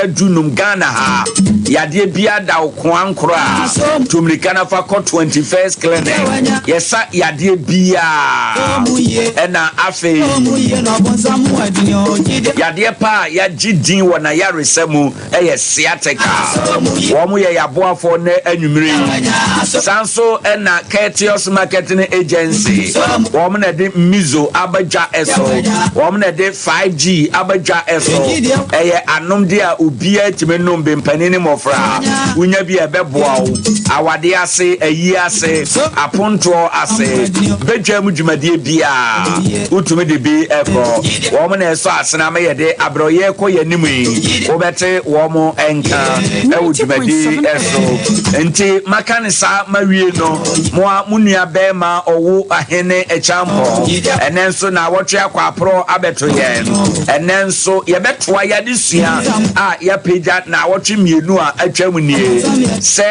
Dunum Ghana ha yadeɛ biara da wo koankorɔ a, tu mmirika na fa kɔ 21st Clinic. Yɛsa yadeɛ biara. Ɛna afei yadeɛ pa a yɛagye din wɔ n'ayaresa mu yɛ sciatica. Wɔn yɛ yɛaboafoɔ nnɛ anwummere yi. San so na Courteous Marketing Agency, wɔn na ɛde Mizo aba dwa so. Wɔn na ɛde 5G aba dwa so. Ɛyɛ anomdeɛ a obiara tumi nom bi, mpanin ne mmɔfra. Wonya bi a ɛbɛboa wo. Awadeɛ ase, ayie ase, apontoɔ ase, badwam dwumadie biara, wotumi de bi kɔ. Wɔn na ɛsɔ asene ama yɛde abrɛyɛ kɔ yɛn anim yi. Wobɛte wɔn nka wɔ dwumadie so. Nti maka ne saa mawie no, mo a mo nua bɛrima ɔwo ahene Akyampɔn, ɛnɛ nso naawɔtwe akɔ aporɔ abɛto yɛn. Ɛnɛ nso yɛbɛtoa yɛadesua a yɛapagya naawɔtwe mmienu a atwam nie. Sɛ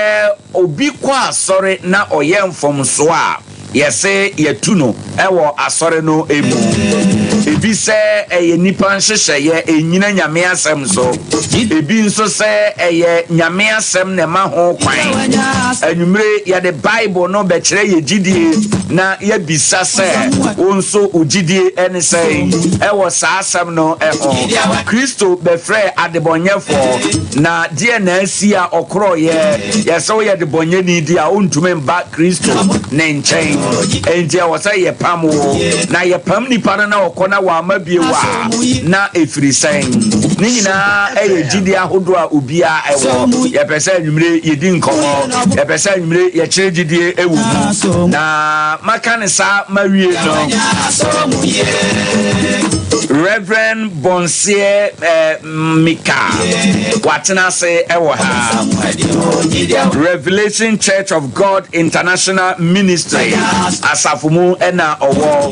obi kɔ asɔre na ɔyɛ mfomsoɔ a, yɛse yɛtu no wɔ asɔre no mu. Ebi sɛ ɛyɛ nnipa nhyehyɛeɛ, ɛnnyina Nyame asɛm so. Ebi nso sɛ ɛyɛ Nyame asɛm na ɛma ho kwan. Anwummere yɛde Bible no bɛkyerɛ yɛ gyidie na yɛabisa sɛ, wo nso wo gyidie ne sɛn wɔ saa asɛm no ho? Kristo bɛfrɛɛ adebɔnyɛfoɔ, na deɛ na asi a ɔkorɔeɛ? Yɛsɛ woyɛ debɔnyɛni deɛ a, wontumi mba Kristo ne nkyɛn. Enti ɛwɔ sɛ yɛpam wo. Na yɛpam nipa no na ɔkɔ na wamma bio a, na ɛfiri sɛn? Ne nyinaa yɛ gyidie ahodoɔ a obiara wɔ. Yɛpɛ sɛ anwummere yɛdi nkɔmmɔ. Yɛpɛ sɛ anwummere yɛkyerɛ gyidie wɔ mu. Na maka no saa mawie no, Reverend Bonseɛ eh, Mika watena ase wɔ ha. Revelation Church of God International Ministry asafo mu na ɔwɔ.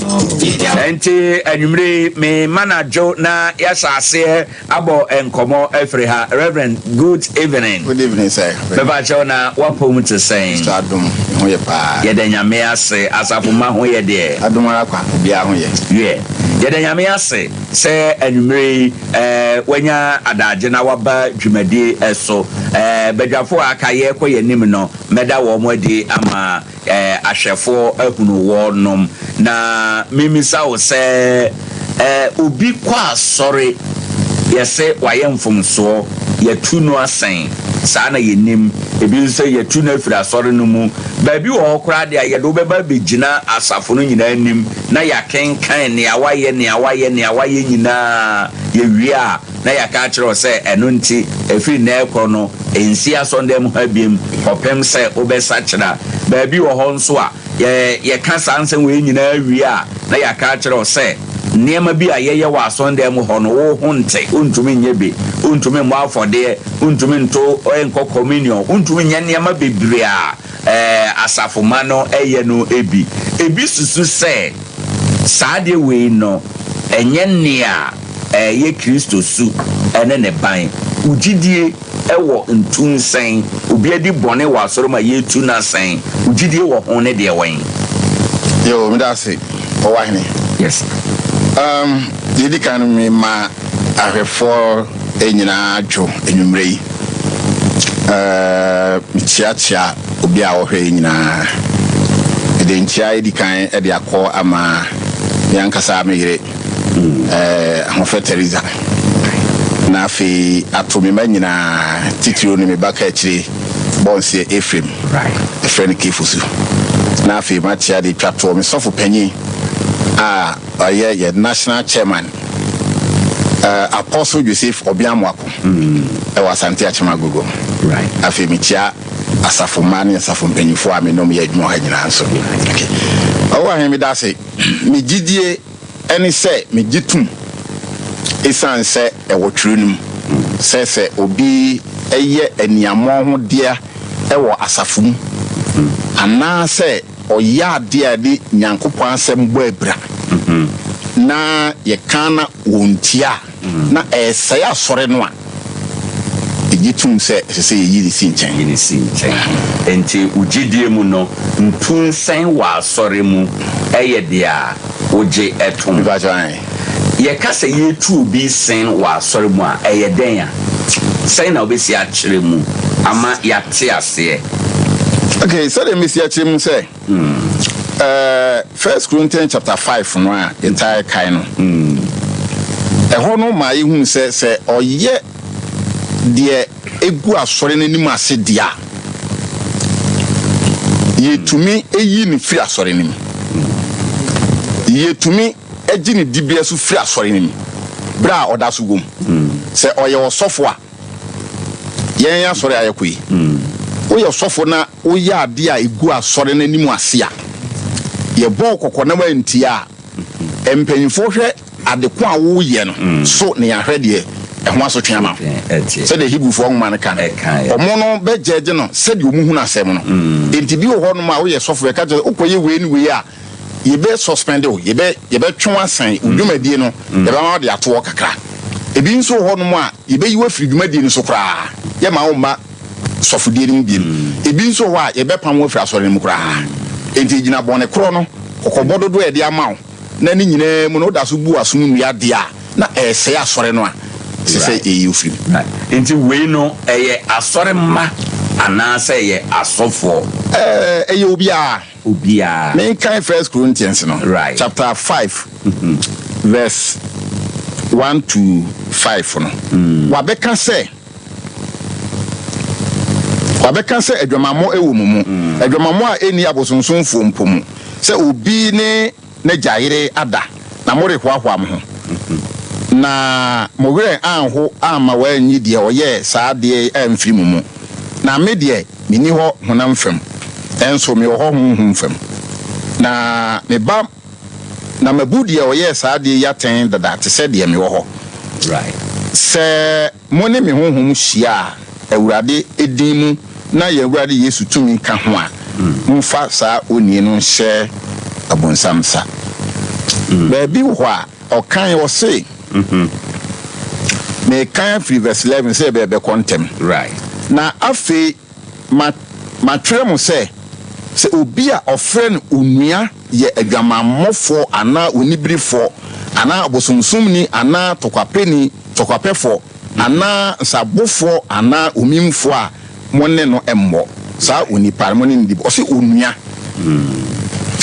Nti anwummere me ma no adwo na yɛahyɛ aseɛ abɔ nkɔmmɔ afiri ha. Reverend, good evening. Good evening, sir. Mepa kyɛw na wapɔ mu te sɛn? Mr. Adom, ho yɛ paa. Yɛda Nyame ase, asafo ma ho yɛ deɛ. Adom ara kwa, obiara ho yɛ. Wiɛ, yɛda Nyame ase sɛ anwummere yi wanya adagye na waba dwumadie so. Badwafoɔ a aka yɛrekɔ yɛn anim no, mɛda wɔn adi ama ahwɛfoɔ ahunu wɔnom. Na memisa wo sɛ, obi kɔ asɔre, yɛse wayɛ mfomsoɔ, yɛatu no asɛn, saa na yɛnim. Ebi nso sɛ yɛatu no afiri asɔre no mu. Baabi wɔ hɔ koraa deɛ a, yɛde wo bɛba abɛgyina asafo no nyinaa anim na yɛakenkan nea woayɛ, nea woayɛ, nea woayɛ nyinaa. Yɛwie a, na yɛaka akyerɛ wo sɛ ɛno nti, ɛfiri nnɛ rekɔ no, nsi asɔndan mu ha biom kɔpem sɛ wobɛsakyera. Baabi wɔ hɔ nso a, yɛ, yɛka saa nsɛm wei nyinaa wie a, na yɛaka akyerɛ wo sɛ nneɛma bi a yɛyɛ wɔ asɔndan mu hɔ no, wo ho nte, wontumi nyɛ bi, wontumi mmɔ afɔdeɛ, wontumi nto nkɔ communion, wontumi nyɛ nneɛma bebree a ɛɛ, asafomma no yɛ no bi. Ebi susu sɛ saa adeɛ wei no, ɛnyɛ nea ɛyɛ Kristo su ne ne ban. Wo gyidie wɔ ntu nsɛn? Obi adi bɔne wɔ asɔre mu a yɛretu no asɛn? Wo gyidie wɔ ho ne deɛ wɛn? Yoo, meda ase, Ɔwahene. Yes. Deɛ ɛdi kan no, mema ahwɛfoɔ nyinaa dwo anwummerɛ yi. Mekyeakyea obi a ɔhwɛ yɛn nyinaa. Mede nkyea edi kan de akɔ ama me ankasa me yere, Ahoɔfɛ Theresa, na afei ato me mma nyinaa, titiriw ne me ba kaakyire Bɔnseɛ Ephraim, yɛfrɛ no Kefosu. Na afei makyea de atwa toɔ me sɔfo panyin a ɔyɛ yɛn National Chairman, Apostle Joseph Obiang Amoako wɔ Asante Akyem Agogo. Afei mekyia asafo mma ne asafo mpanyinfoɔ a me ne wɔn yɛ adwuma wɔ ha nyinaa nso. Okay. Ɔwɔ ahe meda ase. Me gyidie ne sɛ megye tom esiane sɛ ɛwɔ twerɛ no mu sɛ sɛ obi yɛ aniammɔnhodeɛ wɔ asafo mu anaasɛ ɔyɛ adeɛ a ɛne Nyankopɔn asɛm bɔ abira na yɛka na wɔntie a, na ɛresɛe asɔre no a, yegye tom sɛ ɛsɛ sɛ yeyi no si nkyɛn. Yi no si nkyɛn. Enti wo gyedie mu no, ntunsɛn wɔ asɔre mu yɛ deɛ a wogye tom? Mepakyɛw, aane. Yɛka sɛ yɛretu obi sen wɔ asɔre mu a, ɛyɛ dɛn a? Sɛn na wobɛsi akyerɛ mu ama yɛate aseɛ? Okay, sɛdeɛ mesi akyerɛ mu sɛ, First Corinthians chapter 5 no a yɛtae kae no, ɛhɔ no ma yɛhunu sɛ sɛ ɔyɛ deɛ ɛgu asɔre no anim ase deɛ a, yɛtumi yi no firi asɔre no mu. Yɛtumi gye ne dibea so firi asɔre no mu berɛ a ɔda so wom. Sɛ ɔyɛ ɔsɔfo a, yɛn asɔre a yɛkɔ yi, woyɛ ɔsɔfo na woyɛ adeɛ a ɛgu asɔre no anim ase a, yɛbɔ wo kɔkɔ na woantie a, mpanyimfoɔ hwɛ ade ko a woyɛ no so na yɛahwɛ deɛ ɛho asotwe ama wo. Sɛdeɛ Hebrifoɔ nwoma no ka no, wɔn no bɛgyɛgye no sɛdeɛ wɔn hunu asɛm no. Enti bi wɔ hɔnom a woyɛ sɔfo, yɛka kyerɛ sɛ wokɔyɛ wei ne wei a, yɛbɛ suspend wo, yɛbɛ yɛbɛtwe wo asan, wo dwumadie no, yɛbɛma wode ato hɔ kakra. Ebi nso wɔ hɔnom a, yɛbɛyi wo afiri dwumadie no so koraa, yɛmma wo mma sɔfodie no mu bio. Ebi nso wɔ hɔ a, yɛbɛpam wo afiri asɔre no mu koraa. Enti gyina bɔne korɔ no, kɔkɔbɔ dodoɔ a yɛde ama wo, na ne nyinaa mu no woda so bu w'asom nnua deɛ a, na ɛresɛe asɔre no a, ɛsɛ sɛ yɛyi wo firi mu. Enti wei no, ɛyɛ asɔre mma anaasɛ ɛyɛ asɔfoɔ? Ɛɛ, ɛyɛ obiara. Obiara. Menkan First Corinthians no, chapter 5, verse 1 to 5 no. Wabɛka sɛ. Wɔabɛka sɛ adwamammɔ wɔ mo mu, adwamammɔ a enni abosonsomfoɔ mpo mu, sɛ obi ne n'agya yere ada, na morehoahoa mo ho, na mo werɛ anho amma wɔanyi deɛ ɔyɛɛ saa adeɛ yi amfiri mo mu. Na me deɛ, menni hɔ honam fam, nanso mewɔ hɔ honhom fam, na meba na mabu deɛ ɔyɛɛ saa adeɛ yi atɛn dada te sɛ deɛ mewɔ hɔ. Sɛ. Mo ne me honhom hyia a, Awurade din mu na yɛn Awurade Yesu tumi ka ho a, momfa saa onii no nhyɛ abonsam nsa. Baabi wɔ hɔ a, ɔkan, ɔse, merekan afiri verse 11 sɛ ɛbɛkɔ ntɛm. Na afei ma, matwerɛ mo sɛ, sɛ obi a ɔfrɛ no onua yɛ adwamammɔfoɔ anaa oniberefoɔ anaa ɔbosomsomni anaa tɔkwapɛni, tɔkwapɛfoɔ, anaa nsabofoɔ anaa omimfoɔ a, mo ne no mmɔ. Saa onipa no, mo ne no di bɔ. Ɔse onua.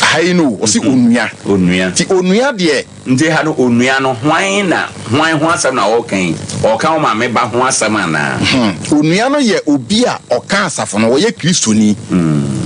Ha yi no o, ɔse onua. Onua. Nti onua deɛ. Nti ha no onua no, hwan na, hwan ho asɛm na ɔreka yi? Ɔreka wo maame ba ho asɛm anaa? Onua no yɛ obi a ɔka asafo no, ɔyɛ Kristoni.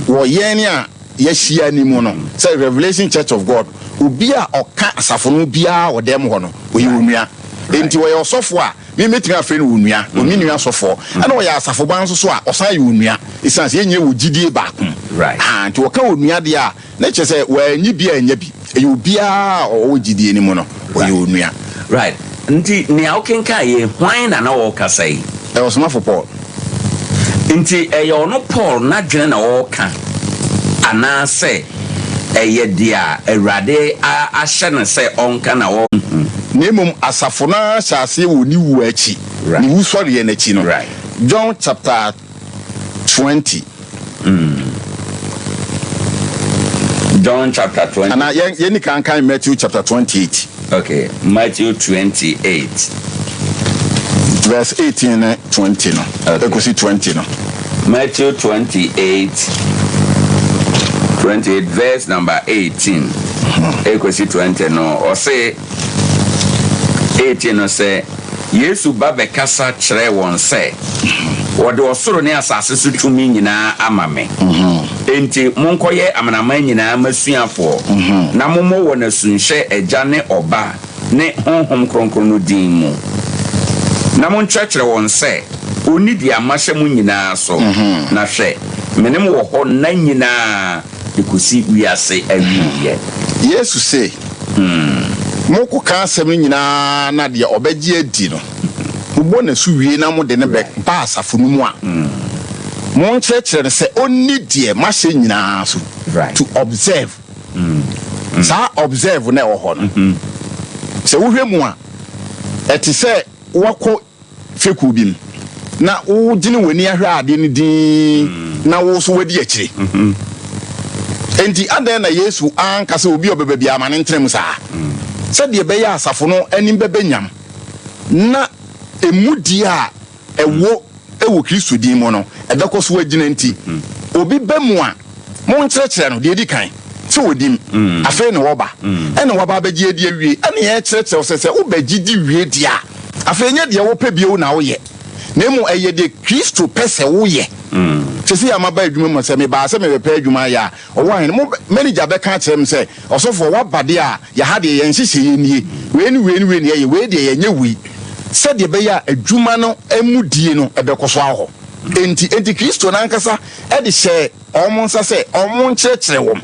Wɔ yɛn a yɛahyia no mu no, sɛ Revelation Church of God, obi a ɔka asafo no biara wɔ dɛm hɔ no, ɔyɛ onua. Enti ɔyɛ ɔsɔfo a, me mɛtumi afrɛ no onua, ɔyɛ me nua sɔfoɔ. Ɛna ɔyɛ asafo ba nso so a, ɔsan yɛ onua, ɛsiane sɛ yɛn nyinaa wɔ gyidie baako mu. Nti wɔka onua deɛ a, na kyerɛ sɛ wɔanyi bi annya bi. Ɛyɛ obiara a ɔwɔ gyidie no mu no, ɔyɛ onua. Right. Nti nea wokenkan yi, hwan na na ɔrekasa yi? Ɛyɛ ɔsomafo Paul. Nti ɛyɛ ɔno Paul n'adwene na ɔreka anaasɛ ɛyɛ deɛ Awurade ahyɛ no sɛ ɔnka na ɔreka? Na mmom asafo no ara hyɛɛ aseɛ wɔ ne wuo akyi, ne wusɔreɛ no akyi no. John chapter 20. John chapter 20. Ana yɛn yɛn ni kan kan Matthew chapter 28. Okay, Matthew 28. Verse 18 ne 20 no. Okay. Ekosi 20 no. Matthew 28 28 verse number 18. Ekosi 20 no. Ɔse 18 no sɛ Yesu ba bɛkasa kyerɛɛ wɔn sɛ, Wɔde ɔsoro ne asase so tumi nyinaa ama me. Enti monkɔyɛ amanaman nyinaa m'asuafoɔ, na mommɔ wɔn asu nhyɛ Agya ne Ɔba ne Honhom Kronkron no din mu, na monkyerɛkyerɛ wɔn sɛ wɔnni deɛ mahyɛ mo nyinaa so, na hwɛ, me ne mo wɔ hɔ nna nyinaa de kɔsi wiase awieeɛ. Yesu se, Mokɔka asɛm no nyinaa na deɛ ɔbɛgye adi no, mobɔ no asu wie na mode no bɛba asafo no mu a, monkyerɛkyerɛ no sɛ ɔnni deɛ mahyɛ nyinaa so, to observe. Saa observe no a ɛwɔ hɔ no, sɛ wohwɛ mu a, ɛte sɛ woakɔ fekuw bi mu na wogyene w'ani ahwɛ adeɛ no dinn na wo nso woadi akyire. Enti adɛn na Yesu anka sɛ obi a ɔbɛba biara ma no ntena mu saa? Sɛdeɛ ɛbɛyɛ a asafo no anim bɛba nyam na ɛmu die a ɛwɔ wɔ Kristo din mu no, ɛbɛkɔ so agyina nti, obi ba mu a, monkyerɛkyerɛ no, deɛ ɛdi kan, sɛ ɔdim, afei na ɔba, ɛna waba abɛgye adi awie, ɛna yɛkyerɛkyerɛ wo sɛ, sɛ wobɛgye di wie deɛ a, afei ɛnyɛ deɛ wopɛ bio na woyɛ, na mmom ɛyɛ deɛ Kristo pɛ sɛ woyɛ. Seesei a maba adwuma mu, sɛ mebaa sɛ merebɛpɛ adwuma ayɛ a, ɔwɔ ahene, mo manager bɛka akyerɛ me sɛ, Ɔsɔfoɔ, woaba deɛ a, yɛ ha deɛ yɛn nhyehyɛeɛ nie, wei ne wei ne wei na yɛyɛ, wei deɛ yɛnyɛ wei, sɛdeɛ ɛbɛyɛ a adwuma no mu die no bɛkɔ so awɔ hɔ. Enti, enti Kristo no ankasa de hyɛɛ wɔn nsa sɛ wɔnkyerɛkyerɛ wɔn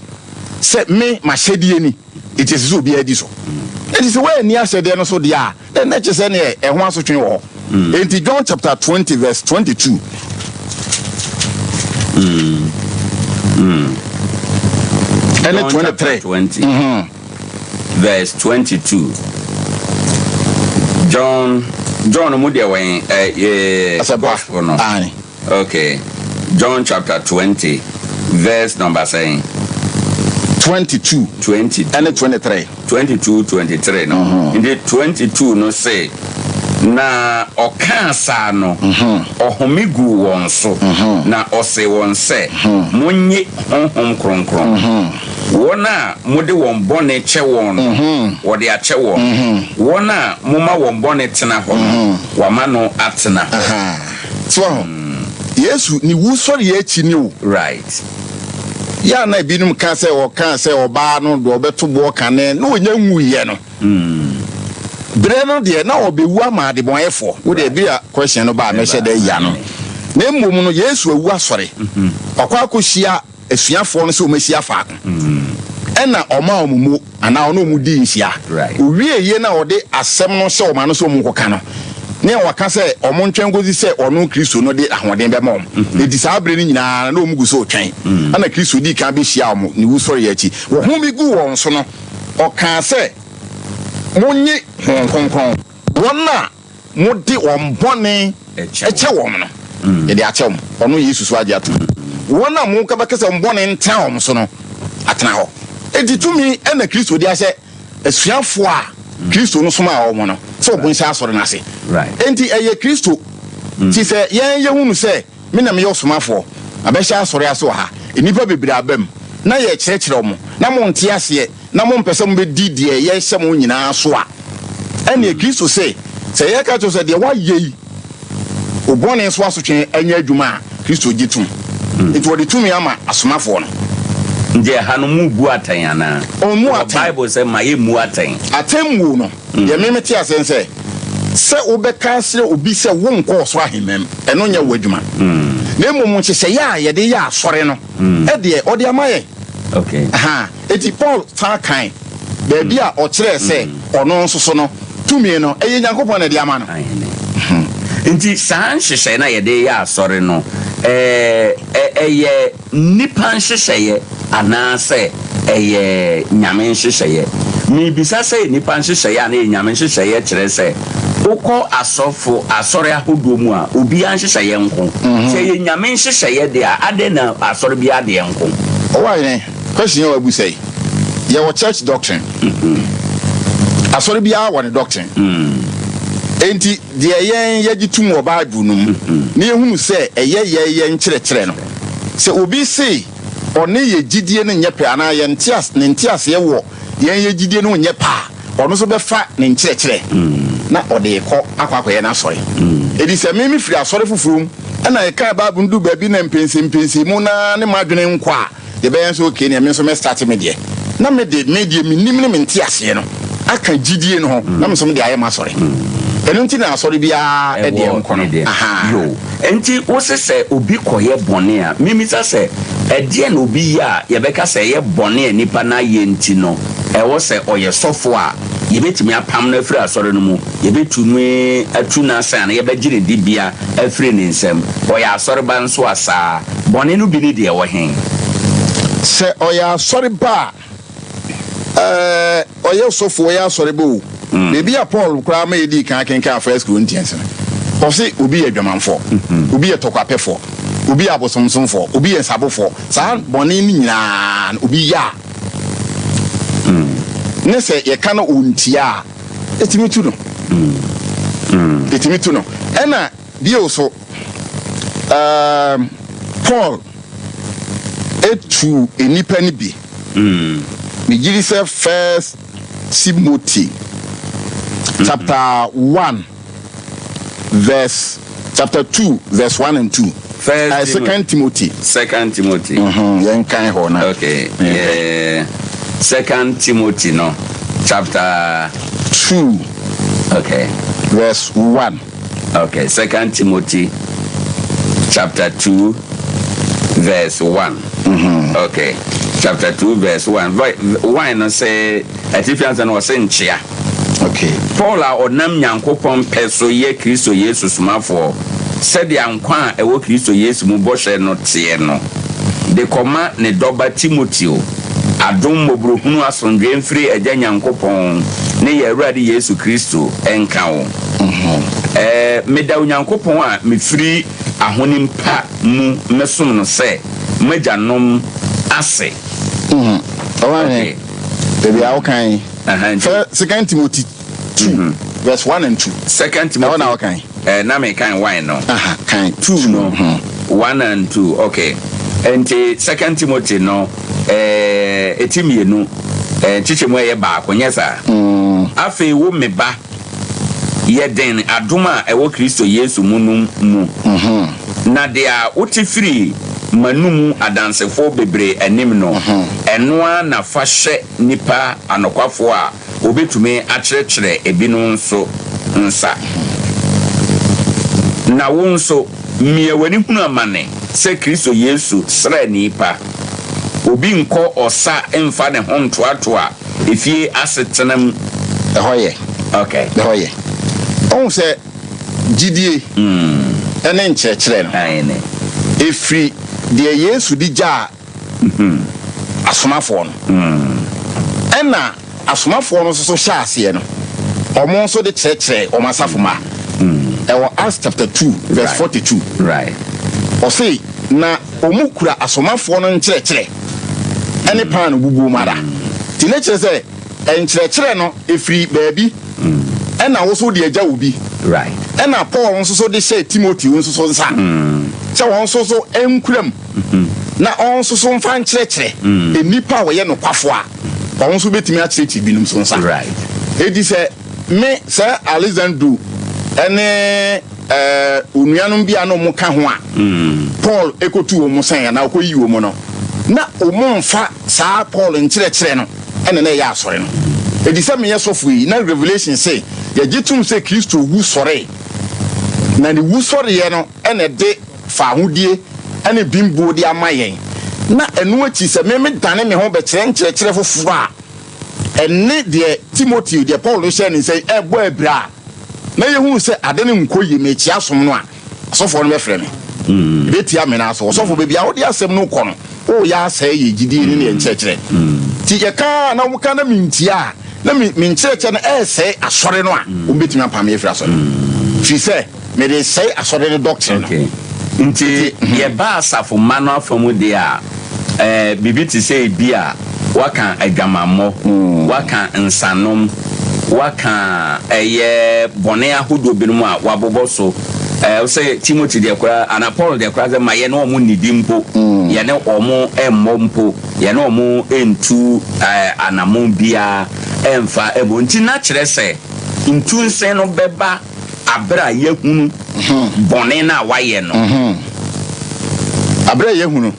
sɛ, Me, m'ahyɛdeɛ ni, enti ɛsɛ sɛ obiara di so. Enti sɛ woanni ahyɛdeɛ no so deɛ a, then na kyerɛ sɛ neɛ ɛho asotwe wɔ hɔ. Enti John chapter 20 verse 22. Ɛne 23. 20 verse 22. John John mu deɛ wɔn ɛ gospel no. Okay. John chapter 20 verse number sɛn? 22. 22. Ɛne 23. 22, 23 no. Nti 22 no se, Na ɔkaa saa no, ɔhome guu wɔn so, na ɔsee wɔn sɛ, Monnye Honhom Kronkron. Wɔn a mode wɔn bɔne kyɛ wɔn no, wɔde akyɛ wɔn, wɔn a moma wɔn bɔne tena hɔ no, wɔama no atena hɔ. So wahu? Yesu ne wusɔreɛ akyi ni o. Right. Yɛ a na ebinom ka sɛ ɔkaa sɛ ɔbaa no deɛ ɔbɛto boɔ kane na ɔnya nwuiɛ no. Berɛ no deɛ na ɔbɛwu ama adebɔnɛfoɔ. Wo deɛ bi a question no ba a mɛhyɛ da ayi ano. Na mmom no Yesu awu asɔre. Wakɔ akɔhyia asuafoɔ no sɛ wɔahyia faako. Ɛna ɔmaa wɔn mo anaa ɔne wɔn dii nhyia. Ɔwieeɛ no a ɔde asɛm no hyɛ wɔn ano sɛ wɔnkɔka no, ne waka sɛ wɔntwɛn nkɔsi sɛ ɔno Kristo no de ahoɔden bɛma wɔn. Enti saa berɛ no nyinaa na wɔn gu so retwɛn. Ɛna Kristo dii kan bɛhyiaa wɔn ne wusɔreɛ akyi. Wɔhome guu wɔn so no, ɔkaa sɛ, Monnye Honhom Kronkron. Wɔn a mode wɔn bɔne kyɛ wɔn no, yɛde akyɛ wɔn. Ɔno Yesu so agye atom. Wɔn a moka bɛka sɛ wɔn bɔne ntena wɔn so no, atena hɔ. Enti tumi na Kristo de ahyɛ asuafoɔ a Kristo no somaa wɔn no sɛ wɔnhyɛ asɔre no ase. Enti ɛyɛ Kristo. Nti sɛ yɛn yɛhunu sɛ me na meyɛ ɔsomafoɔ, mabɛhyɛ asɔre ase wɔ ha, nnipa bebree aba mu, na yɛrekyerɛkyerɛ wɔn, na monte aseɛ, na mompɛ sɛ mobɛdi deɛ yɛhyɛ mo nyinaa so a, ɛnneɛ Kristo se, sɛ yɛka kyerɛ wo sɛ deɛ woayɛ yi, wo bɔne so asotwe nyɛ adwuma a, Kristo gye tom. Enti wɔde tumi ama asomafoɔ no. Nti ɛha no mobu atɛn anaa? Ɔmmu Wɔ atɛn. Bible sɛ mma yɛmmu atɛn. Atɛmmuo no, deɛ me mete aseɛ ne sɛ, sɛ wobɛka akyerɛ obi sɛ wonkɔ ɔsoro ahemman mu, ɛno nyɛ wo adwuma. Na mmom nhyehyɛeɛ a yɛde yɛ asɔre no deɛ, ɔde ama yɛn. Okay. Aha. Enti Paul san kae baabi a ɔkyerɛɛ sɛ ɔno nso so no, tumi no, ɛyɛ Nyankopɔn na ɛde ama no. Aane. Nti saa nhyehyɛe no a yɛde yɛ asɔre no, ɛyɛ nnipa nhyehyɛeɛ anaasɛ ɛyɛ Nyame nhyehyɛeɛ? Mebisa sɛ ɛyɛ nnipa nhyehyɛeɛ anaa ɛyɛ Nyame nhyehyɛeɛ kyerɛ sɛ wokɔ asɔfo asɔre ahodoɔ mu a, obiara nhyehyɛeɛ nko. Sɛ ɛyɛ Nyame nhyehyɛeɛ deɛ a, adɛn na asɔre biara deɛ nko? Ɔwɔhene, question a wabusa yi, yɛwɔ church doctrine. Asɔre biara wɔ ne doctrine. Enti deɛ yɛn yɛgye tom wɔ Bible no mu na yɛhunu sɛ ɛyɛ yɛn yɛn nkyerɛkyerɛ no, sɛ obi se ɔne yɛn gyidie no nyɛ pɛ anaa yɛn nteas ne nteaseɛ wɔ yɛn yɛn gyidie no ho nyɛ pɛ a, ɔno nso bɛfa ne nkyerɛkyerɛ na ɔde rekɔ akɔ akɔyɛ n'asɔre. Enti sɛ me mefiri asɔre foforɔ mu na yɛkaa Bible no du baabi na mpɛnsɛmpɛnsɛmu no ara ne m'adwene nkɔ a, deɛ ɛbɛyɛ nso okay neɛ me nso mɛ start me deɛ na me de me deɛ menim ne me nteaseɛ no aka gyidie no ho na me nso me de ayɛ m'asɔre. Ɛno nti na asɔre biara deɛ nkɔ no. Ahaa. Yo, enti wose sɛ obi kɔyɛ bɔne a, memmisa sɛ, ɛdeɛn na obi yɛ a yɛbɛka sɛ ɛyɛ bɔne a nipa no ayɛ nti no ɛwɔ sɛ ɔyɛ sɔfo a yɛbɛtumi apam no afiri asɔre no mu, yɛbɛtumi atu no asan anaa yɛbɛgye ne dibea afiri ne nsam? Ɔyɛ asɔreba nso a saa? Bɔne no bi ne deɛ ɛwɔ he? Sɛ ɔyɛ asɔreba a, ɛɛ, ɔyɛ ɔsɔfo, ɔyɛ asɔreba o, baabi a Paul koraa ma yɛdii kan kenkan First Corinthians no, ɔse obi yɛ adwamanfoɔ, obi yɛ tɔkwapɛfoɔ, obi yɛ abosomsomfoɔ, obi yɛ nsabofoɔ. Saa bɔne no nyinaa no, obi yɛ a, ne sɛ yɛka no ɔntia a, ɛtumi tu no. Ɛtumi tu no. Ɛna. Bio so, um, Paul etu nnipa no bi. Megye di sɛ First Timothy chapter 1 verse chapter 2 verse 1 and 2. First Second Timothy. Second Timothy. Yɛn kan hɔ na. Okay. Yeah. Second Timothy no chapter 2. Okay. Verse 1. Okay. Second Timothy chapter 2 verse 1. Okay. Chapter 2 verse 1. 1 no sɛ atifi ansa no ɔsɛ nkyea. Paul a ɔnam Nyankopɔn pɛ so yɛ Kristo Yesu somafoɔ sɛdeɛ nkwa a ɛwɔ Kristo Yesu mu bɔhyɛ no teɛ no, de kɔma ne dɔba Timoteo, adom, mmɔborɔhunu, asomdwoeɛ mfiri Agya Nyankopɔn ne yɛn Awurade Yesu Kristo nka wo. Meda Onyankopɔn a mefiri ahonim pa mu mesom no sɛ m'agyanom ase. Ɔwɔ baabi a wokan. Second Timothy 2 verse 1 and 2. Second Timothy. Ɛwɔ na wokan. Na mekan 1 no. Aha, kan. 2 no. 1 and 2. Okay. Nti Second Timothy no eti 2 nkyekyɛmu ɛyɛ 1, nyɛ saa? Afei wo me ba, yɛ den adom a ɛwɔ Kristo Yesu mu no mu. Na deɛ a wote firi m'anomu adansefoɔ bebree anim no, ɛno ara na fa hyɛ nipa anokwafoɔ a obetumi akyerɛkyerɛ ebinom nso nsa. Na wo nso, mmea w'ani hunu amane sɛ Kristo Yesu sraani pa. Obi nkɔ ɔsa mfa ne ho ntoatoa efie asetenam. Ɛhɔ yɛ. Ɛhɔ yɛ. Ɔhu sɛ gyidie ɛne nkyerɛkyerɛ no ɛfiri deɛ Yesu de gyaa asomafoɔ no, ɛna asomafoɔ no nso so hyɛ aseɛ no, ɔmo nso de kyerɛkyerɛ ɔmo asafo ma. Ɛwɔ Acts chapter 2 verse 42. Ɔse na ɔmo kura asomafoɔ no nkyerɛkyerɛ ɛne paano bubuo mu ara. Nti ne kyerɛ sɛ nkyerɛkyerɛ no ɛfiri baabi, ɛna wo so de agya wo bi, ɛna Paul nso so de hyɛ Timothy nso so nsa sɛ wɔn nso so nkura mu na ɔn nso so mfa nkyerɛkyerɛ nnipa a wɔyɛ nokwafo a ɔno nso bɛtumi akyerɛkyerɛ binom so nsa. Eti sɛ me sɛ Alexandru ɛne onuanom bi a na ɔmo ka ho a Paul ekotu wɔn sɛn anaa ɔkɔyi wɔn no, na ɔmo mfa saa Paul nkyerɛkyerɛ no ɛna na ɛyɛ asɔre no. Eti sɛ meyɛ sɔfo yi na Revelation sɛ yɛgye tum sɛ Kristo wu sɔre, na ne wu sɔreɛ no ɛna ɛde fa ahodie ɛne bimbuo de ama yɛn, na ɛno akyi sɛ meme dane me ho bɛkyerɛ nkyerɛkyerɛ foforɔ a ɛne deɛ Timoteo, deɛ Paul hyɛ ne nsa yi ɛbɔ abira a, na yɛhunu sɛ ade no nkɔ yie, mekyia som no a, asɔfoɔ no bɛfrɛ me, ɛbɛtia me no so. Ɔsɔfo, baabi a wode asɛm no kɔ no, woyɛ asɛe yɛ gyidie ne ne yɛ nkyerɛkyerɛ. Nti yɛka na woka na mentia a, na me nkyerɛkyerɛ no ɛɛsɛe asɔre no a, wɔmbɛtumi apam me afiri asɔre, firi sɛ mede sɛe asɔre no doctrine no. Nti yɛba asafo mma no afa mu deɛ a, biribi te sɛ ebi a waka adwamammɔ, waka nsanom, waka ɛyɛ bɔne ahodoɔ binom a wabobɔ so. Sɛ Timothy deɛ koraa anaa Paul deɛ koraa sɛ ma yɛne wɔn nnidi mpo, yɛne wɔn mmɔ mpo, yɛne wɔn ntu anammɔn biara ɛmfa ɛmmɔ. Nti na kyerɛ sɛ ntunsen no bɛba abere a yɛhunu bɔne no a wayɛ no. Abere a yɛhunu.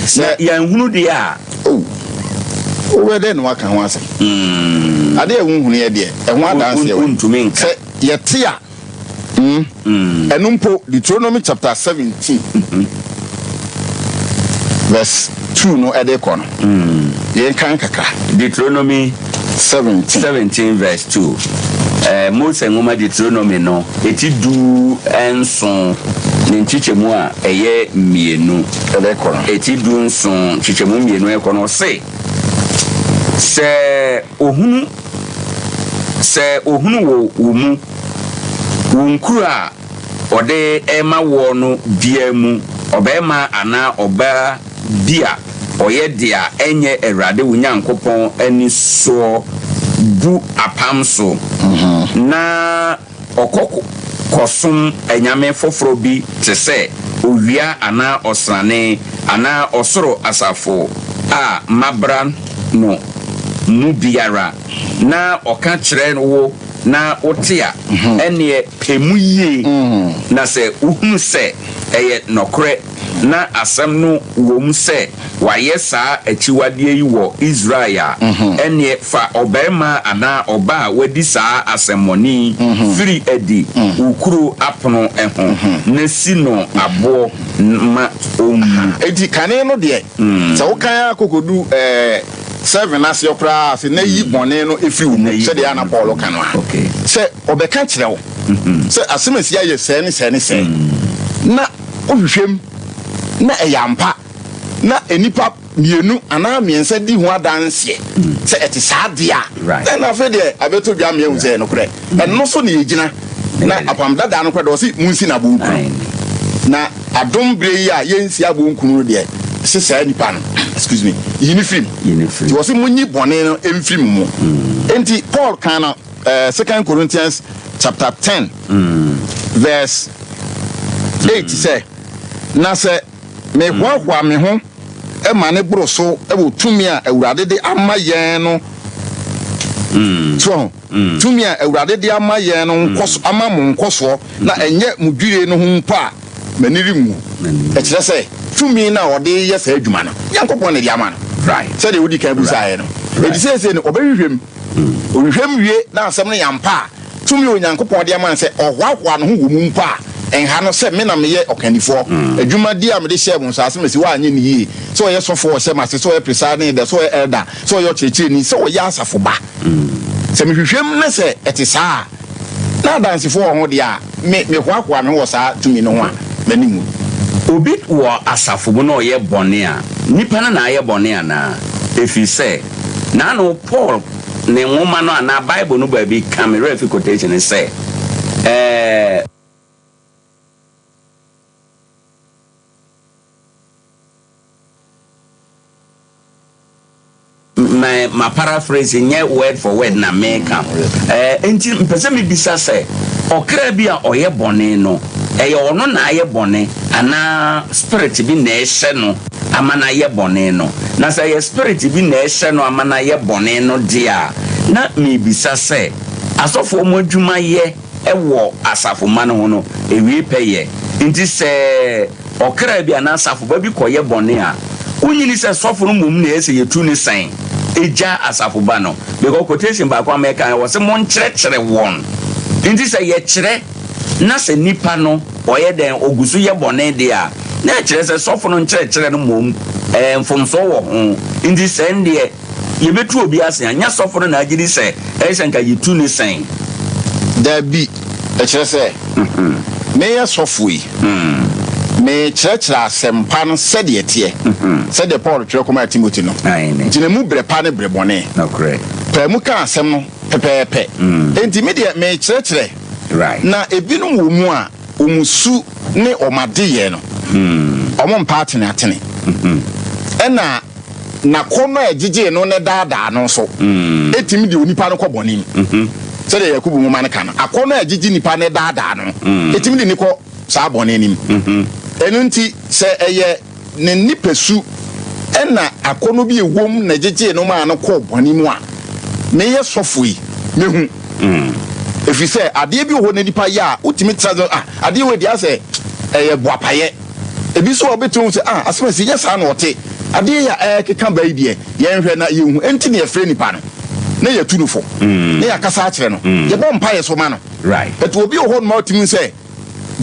Sɛ yɛnhunu deɛ a, oh, wobɛ dɛn na waka ho asɛm? Adeɛ a wohunu yɛ deɛ ɛho adanseɛ wɔ. Wontumi nka. Sɛ yɛte a, ɛno mpo Deuteronomy chapter 17 verse 2 no ɛde kɔ no, yɛnkan kakra. Deuteronomy 17. 17 verse 2. Mose nwoma Deuteronomy no eti 17 ne nkyekyɛmu a ɛyɛ 2. Ɛde kɔ no. Eti 17 nkyekyɛmu 2 ɛkɔ no, ɔse sɛ ohunu wɔ wo mu, wo nkuro a ɔde ɛma woɔ no biara mu ɔbarima anaa ɔbaa bi a ɔyɛ deɛ ɛnyɛ Awurade wo Nyankopɔn ani soɔ bu apam so na ɔkɔ. kɔsom anyame foforɔ bi te sɛ owia anaa ɔsrane anaa ɔsoro asafo a mabra no mu biara, na ɔka kyerɛ wo na wote a, ɛnneɛ pɛ mu yie, na sɛ wohunu sɛ ɛyɛ nɔkorɛ na asɛm no wom sɛ wɔayɛ saa akyiwadeɛ yi wɔ Israel a, ɛnneɛ fa ɔbarima anaa ɔbaa a wadi saa asɛmmɔne yi firi adi wo kuro apono ho, na si no aboɔ ma ɔnwu. Enti kane no deɛ, sɛ wokan ara kɔkɔdu 7 aseɛ koraa a, sɛ na yi bɔne no firi wo mu, sɛdeɛ a na Paul ka no a, sɛ ɔbɛka kyerɛ wo sɛ asɛm asi ayɛ sɛɛ ne sɛɛ ne sɛɛ, na wohwehwɛ mu na ɛyɛ ampa, na nnipa mmienu anaa mmiɛnsa di ho adanseɛ sɛ ɛte saa deɛ a, ɛna afei deɛ abɛtɔ dwa mmiɛnhu sɛ ɛyɛ nokorɛ. Ɛno so na yɛgyina. Na apam dadaa no koraa deɛ ɔse monsi no aboɔ nkunu. Na adom berɛ yi a yɛnsi aboɔ nkunu no deɛ, se saa nipa no, excuse me, yi no firi mu. Nti ɔse monyi bɔne no mfiri mo mu. Enti Paul kaa no Second Corinthians chapter 10 verse 8 sɛ, Na sɛ mehoahoa me ho ma ne boro so wɔ tumi a Awurade de ama yɛn no so ho, tumi a Awurade de ama yɛn no nkɔso, ama mo nkɔsoɔ, na ɛnyɛ mo dwirie no ho mpo a, m'ani renwu. Ɛkyerɛ sɛ tumi no a ɔde yɛ saa adwuma no, Nyankopɔn na ɛde ama no. Sɛdeɛ wodi kan bisaeɛ no. Enti seesei no, ɔbɛhwehwɛ mu. Ɔhwehwɛ mu wie na asɛm no yɛ ampa a, tumi a Onyankopɔn de ama no sɛ ɔhoahoa ne ho wɔ mu mpo a, ɛnha no sɛ me na meyɛ ɔkandifoɔ. Adwumadie a mede hyɛɛ mo nsa ase masi, woanyɛ no yie. Sɛ ɔyɛ sɔfoɔ a ɔhyɛ m'ase, sɛ ɔyɛ presiding elder, sɛ ɔyɛ elder, sɛ ɔyɛ ɔkyerɛkyerɛni, sɛ ɔyɛ asafo ba. Sɛ mehwehwɛ mu na sɛ ɛte saa a, na adansefoɔ wɔ ho deɛ a, me, mehoahoa me ho wɔ saa tumi no ho a, m'ani nwu. Obi wɔ asafo mu na ɔyɛ bɔne a, nipa no na ayɛ bɔne anaa? Ɛfiri sɛ, n'ano Paul ne nwoma no anaa Bible no baabi ka, me werɛ afi quotation no, sɛ, ɛɛ. Ma ma paraphrase, nyɛ word for word na meka. Ɛɛ, enti mpɛ sɛ mebisa sɛ, ɔkra bi a ɔyɛ bɔne no, ɛyɛ ɔno na ayɛ bɔne anaa spirit bi na ɛhyɛ no ama no ayɛ bɔne no? Na sɛ ɛyɛ spirit bi na ɛhyɛ no ama no ayɛ bɔne no deɛ a, na mebisa sɛ, asɔfoɔ mo adwuma yɛ wɔ asafo mma no ho no, ɛwie pɛ yɛ? Nti sɛ ɔkra bi anaa asafoba bi kɔyɛ bɔne a, wonnye nni sɛ sɔfo no mmom na ɛyɛ sɛ yɛtu no sɛn gya asafoba no? Because quotation baako a mɛka no, wɔse monkyerɛkyerɛ wɔn. Nti sɛ yɛkyerɛ na sɛ nipa no ɔyɛ dɛn, ɔgu so yɛ bɔne deɛ a, na ɛkyerɛ sɛ sɔfo no nkyerɛkyerɛ no mmom ɛɛ mfomsoɔ wɔ ho. Nti sɛ ndeɛ yɛbɛtu obi ase a, nyɛ sɔfo no na agye di sɛ ɛyɛ sɛ nka yɛtu no sɛn? Dabi, ɛkyerɛ sɛ, meyɛ sɔfo yi, mekyerɛkyerɛ asɛmpa no sɛdeɛ ɛteɛ, sɛdeɛ Paul twerɛ kɔmaa Timothy no, gyina mu berɛ pa ne berɛ bɔne, pae mu ka asɛm no pɛpɛɛpɛ. Enti me deɛ mekyerɛkyerɛ, na ebinom wɔ mu a, wɔn su ne wɔn adeyɛ no, wɔmpa ateneatene, ɛna n'akɔnnɔ a ɛgyegyee no na ɛdaadaa no nso tumi de onipa no kɔ bɔne mu. Sɛdeɛ Yakobo nwoma no ka no, akɔnnɔ a ɛgyegye nipa na ɛdaadaa no tumi de no kɔ saa bɔne no mu. Ɛno nti, sɛ ɛyɛ ne nipasu na akɔnnɔ bi ɛwom na ɛgyegyee no maa no kɔɔ bɔne mu a, meyɛ sɔfo yi, mɛhu. Ɛfiri sɛ adeɛ bi wɔ hɔ na nipa yɛ a, wotumi tra sɛ, ah, adeɛ wei deɛ asɛ ɛyɛ boapayɛ. Ebi nso a wobɛtumi ahu sɛ, ah, asɛm asi, nyɛ saa na ɔte. Adeɛ yi a ɛrekeka ba yi deɛ, yɛnhwɛ na yɛnhu. Enti na yɛfrɛ nipa no, na yɛtu no fo, na yɛakasa akyerɛ no, yɛbɔ mpaeɛ so ma no. But obi wɔ hɔ nom a wotumi hu sɛ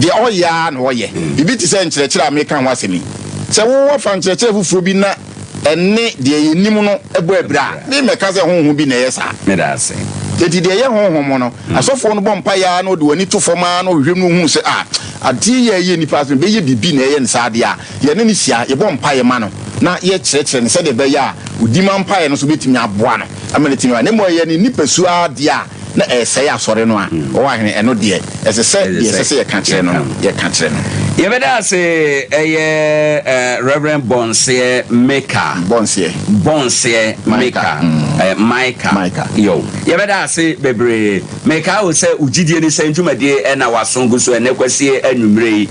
deɛ ɔyɛ ara na ɔyɛ. Biribi te sɛ nkyerɛkyerɛ a meka ho asɛm yi. Sɛ wofa nkyerɛkyerɛ foforɔ bi na ɛne deɛ yɛnim no bɔ abira a, memmɛka sɛ honhom bi na ɛyɛ saa. Enti deɛ ɛyɛ honhom no, asɔfoɔ no bɔ mpaeɛ ara na wɔde wɔn ani to fam ara na wɔhwehwɛ mu na wɔhu sɛ, ah, adeɛ yi a ɛyɛ nnipa asɛm, bɛyɛ biribi na ɛyɛ no saa deɛ a, yɛne no hyia, yɛbɔ mpaeɛ ma no, na yɛkyerɛkyerɛ no sɛdeɛ ɛbɛyɛ a ɔdi ma mpaeɛ no nso bɛtumi aboa no ama no atumi aba. Na mmom ɛyɛ ne nipasu ara deɛ a, na ɛresɛe asɔre no a, ɔwɔ ahene, ɛno deɛ, ɛsɛ sɛ deɛ ɛsɛ sɛ yɛka kyerɛ no no, yɛka kyerɛ no. Yɛbɛda ase ɛyɛ Reverend Bonseɛ Mika. Bonseɛ. Bonseɛ Mika. Micah. Micah. Yo. Yɛbɛda ase bebree. Meka wo sɛ wo gyidie ne sɛn dwumadie ɛna waso gu so ɛnɛ kwasie anwummerɛ yi.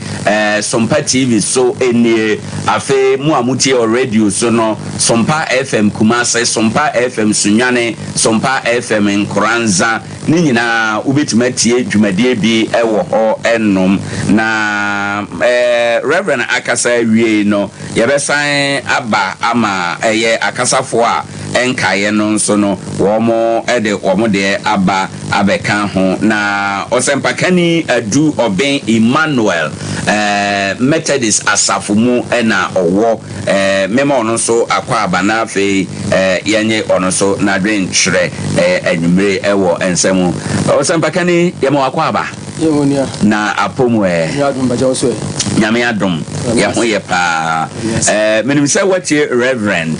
Sompa TV so nie. Afei mo a motie wɔ radio so no, Sompa FM Kumase, Sompa FM Sunyani, Sompa FM Nkoranza. Ne nyinaa wobɛtumi atie dwumadie bi wɔ hɔ nom. Na Rev. Akasa awiei no, yɛbɛsan aba ama ɛyɛ akasafoɔ a ɛnkaeɛ no nso no, wɔn de wɔn deɛ aba abɛka ho. Na Ɔsɛmpakani Adu Ɔben Emmanuel, Methodist asafo mu na ɔwɔ. Mema ɔno nso akwaaba na afei yɛnye ɔno nso n'adwenkyerɛ anwummere wɔ nsɛm mu. Ɔsɛmpakani, yɛma wo akwaaba. Yɛ ho nua. Na apɔ mu ɛ? Nyame adom, bagya wo so ɛ? Nyame adom, yɛ ho yɛ paa. Menim sɛ woatie Reverend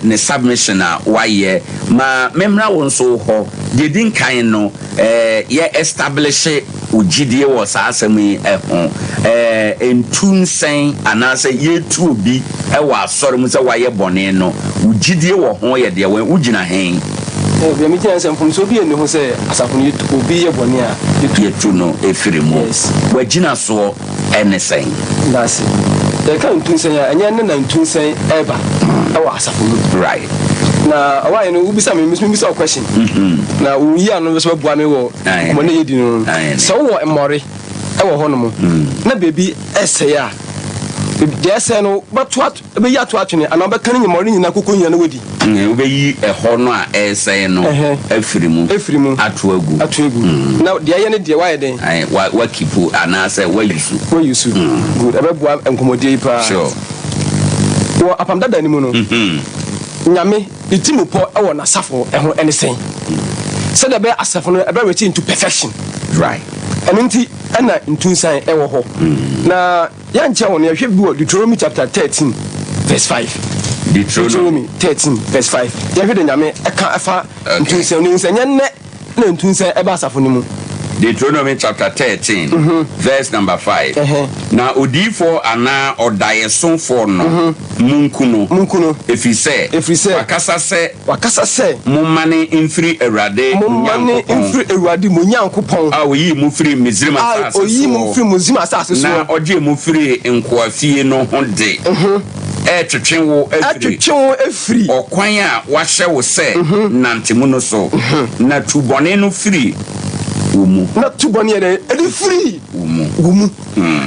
ne submission a wayɛ. Ma memmra wo nso wo hɔ. Deɛ ɛdi nkan no, yɛ establishe wo gyidie wɔ saa asɛm yi ho. Ntu nsɛn anaasɛ yɛtu obi wɔ asɔre mu sɛ wayɛ bɔne no, wo gyidie wɔ ho yɛ deɛ wɛn? Wogyina he? Deɛ megyina ne sɛ mfomsoɔ biara nni ho sɛ asafo no yɛtu obi yɛ bɔne a, yɛtu. Yɛtu no firi mu. Yes. W'agyinasoɔ ne sɛn? Medase. Yɛka ntu nsɛn a, ɛnyɛ ɛnnɛ na ntu nsɛn ɛreba wɔ asafo mu. Right. Na ɔwaayɛ no wobisa me, mebisa wo question. Na wo yi ano nso bɛboa me wɔ nkɔmmɔ no a yɛdi no. Sɛ wowɔ mmɔre wɔ hɔnom na baabi ɛsɛe a, deɛ ɛsɛe no wobɛto ato, wobɛyi ato atwene anaa wobɛka ne mmɔre no nyinaa koko nyinaa na woadi. Wobɛyi ɛhɔ no a ɛresɛe no afiri mu afiri mu ato agu. Ato agu. Na deɛ ɛyɛ no deɛ woayɛ dɛn? Woakipu anaasɛ woayi so. Woayi so. Good. Ɛbɛboa nkɔmmɔdie yi paa. Sure. Wɔ Apam Dada no mu no, Nyame ne tirimupɔ wɔ N'asafo ho ne sɛn? Sɛdeɛ ɛbɛyɛ asafo no ɛbɛ reach into perfection. Right. Ɛno nti ɛna ntunsan ɛwɔ hɔ. Na yɛnkyɛ ho no yɛhwɛ bi wɔ Deuteronomy chapter 13 verse 5. Deuteronomy 13 verse 5. Yɛhwɛ deɛ Nyame ɛka ɛfa ntunsan no, sɛ nyɛ nnɛ na ntunsan ɛba asafo no mu. Deuteronomy chapter 13 verse number 5. Na odiyifoɔ anaa ɔdaeɛsofoɔ no, monku no. Monku no. Ɛfiri sɛ. Ɛfiri sɛ. Wakasa sɛ. Wakasa sɛ. Mommane mfiri Awurade mo Mommane Nyankopɔn. mfiri Awurade mo Nyankopɔn. A ɔyii mo firii Misraim A asase ɔyii mo soɔ. firii Misraim asase soɔ. Na ɔgyee mo firii nkoafie no ho de. Ɛretwetwe wo afiri. Ɛretwetwe wo afiri. Ɔkwan a wɔahyɛ wo sɛ nante mu no so, na tu bɔne no firi wo mu. Na tu bɔne yɛ dɛn? Ɛde firi wo mu. Wo mu.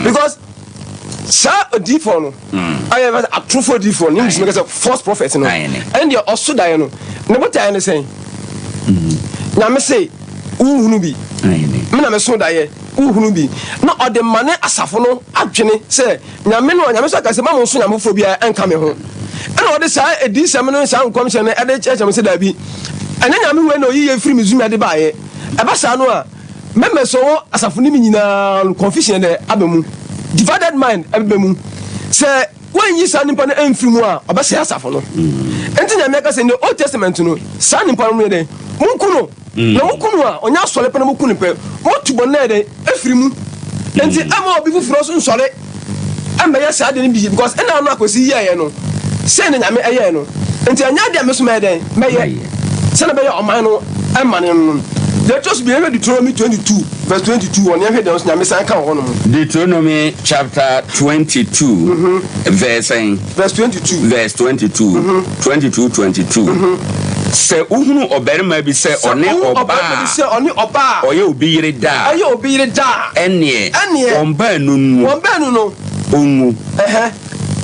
Because saa odiyifoɔ no, ayɛ bɛ atorofo odiyifoɔ no, English mɛka sɛ false prophet no, ɛne deɛ ɔso daeɛ no, ne botaeɛ ne sɛn? Nyame se, wohunu bi. Me na meso daeɛ, wohunu bi. Na ɔde ma ne asafo no adwene sɛ, Nyame no a, Nyame nso aka sɛ, Mma monnsom nyame foforɔ biara nnka me ho. Ɛna ɔde saa adiyisɛm no ne saa nkɔmhyɛ no de kyerɛkyerɛ mo sɛ, Daabi, ɛnyɛ nyame wei na ɔyii yɛn firii Misraim de baeɛ. Ɛba saa no a, members a wɔwɔ asafo no mu nyinaa no, confusion yɛ dɛn? Aba mu. Divided mind ɛbɛba mu. Sɛ wɔanyi saa nipa no amfiri mu a, ɔbɛsɛe asafo no. Enti Nyame aka sɛ, in the Old Testament no, saa nipa no monyɛ dɛn? Monku no. Na moku no a, ɔnyɛ asɔre pɛ na moku no pɛ, motu bɔne no ayɛ dɛn? Afiri mu. Enti ɛmma obi foforɔ nso nsɔre mmɛyɛ saa ade no bi, because ɛna ano Akwasi yɛeɛ no, sei na Nyame ɛyɛɛ no, enti ɛnyɛ adeɛ a me nso mɛyɛ dɛn? Mɛyɛ, sɛdeɛ ɛbɛyɛ a ɔman no mmane no no. Deɛ ɛtɔ so bio, yɛnhwɛ Deuteronomy 22 verse 22 hɔ no, yɛnhwɛ deɛ nso Nyame san ka wɔ hɔnom. Deuteronomy chapter 22 verse sɛn? Verse 22. Verse 22, 22, 22. Sɛ wohunu ɔbarima bi sɛ ɔne ɔbaa a ɔyɛ obi yere da a, ɛnneɛ wɔn baanu nwu. Ɔnwu.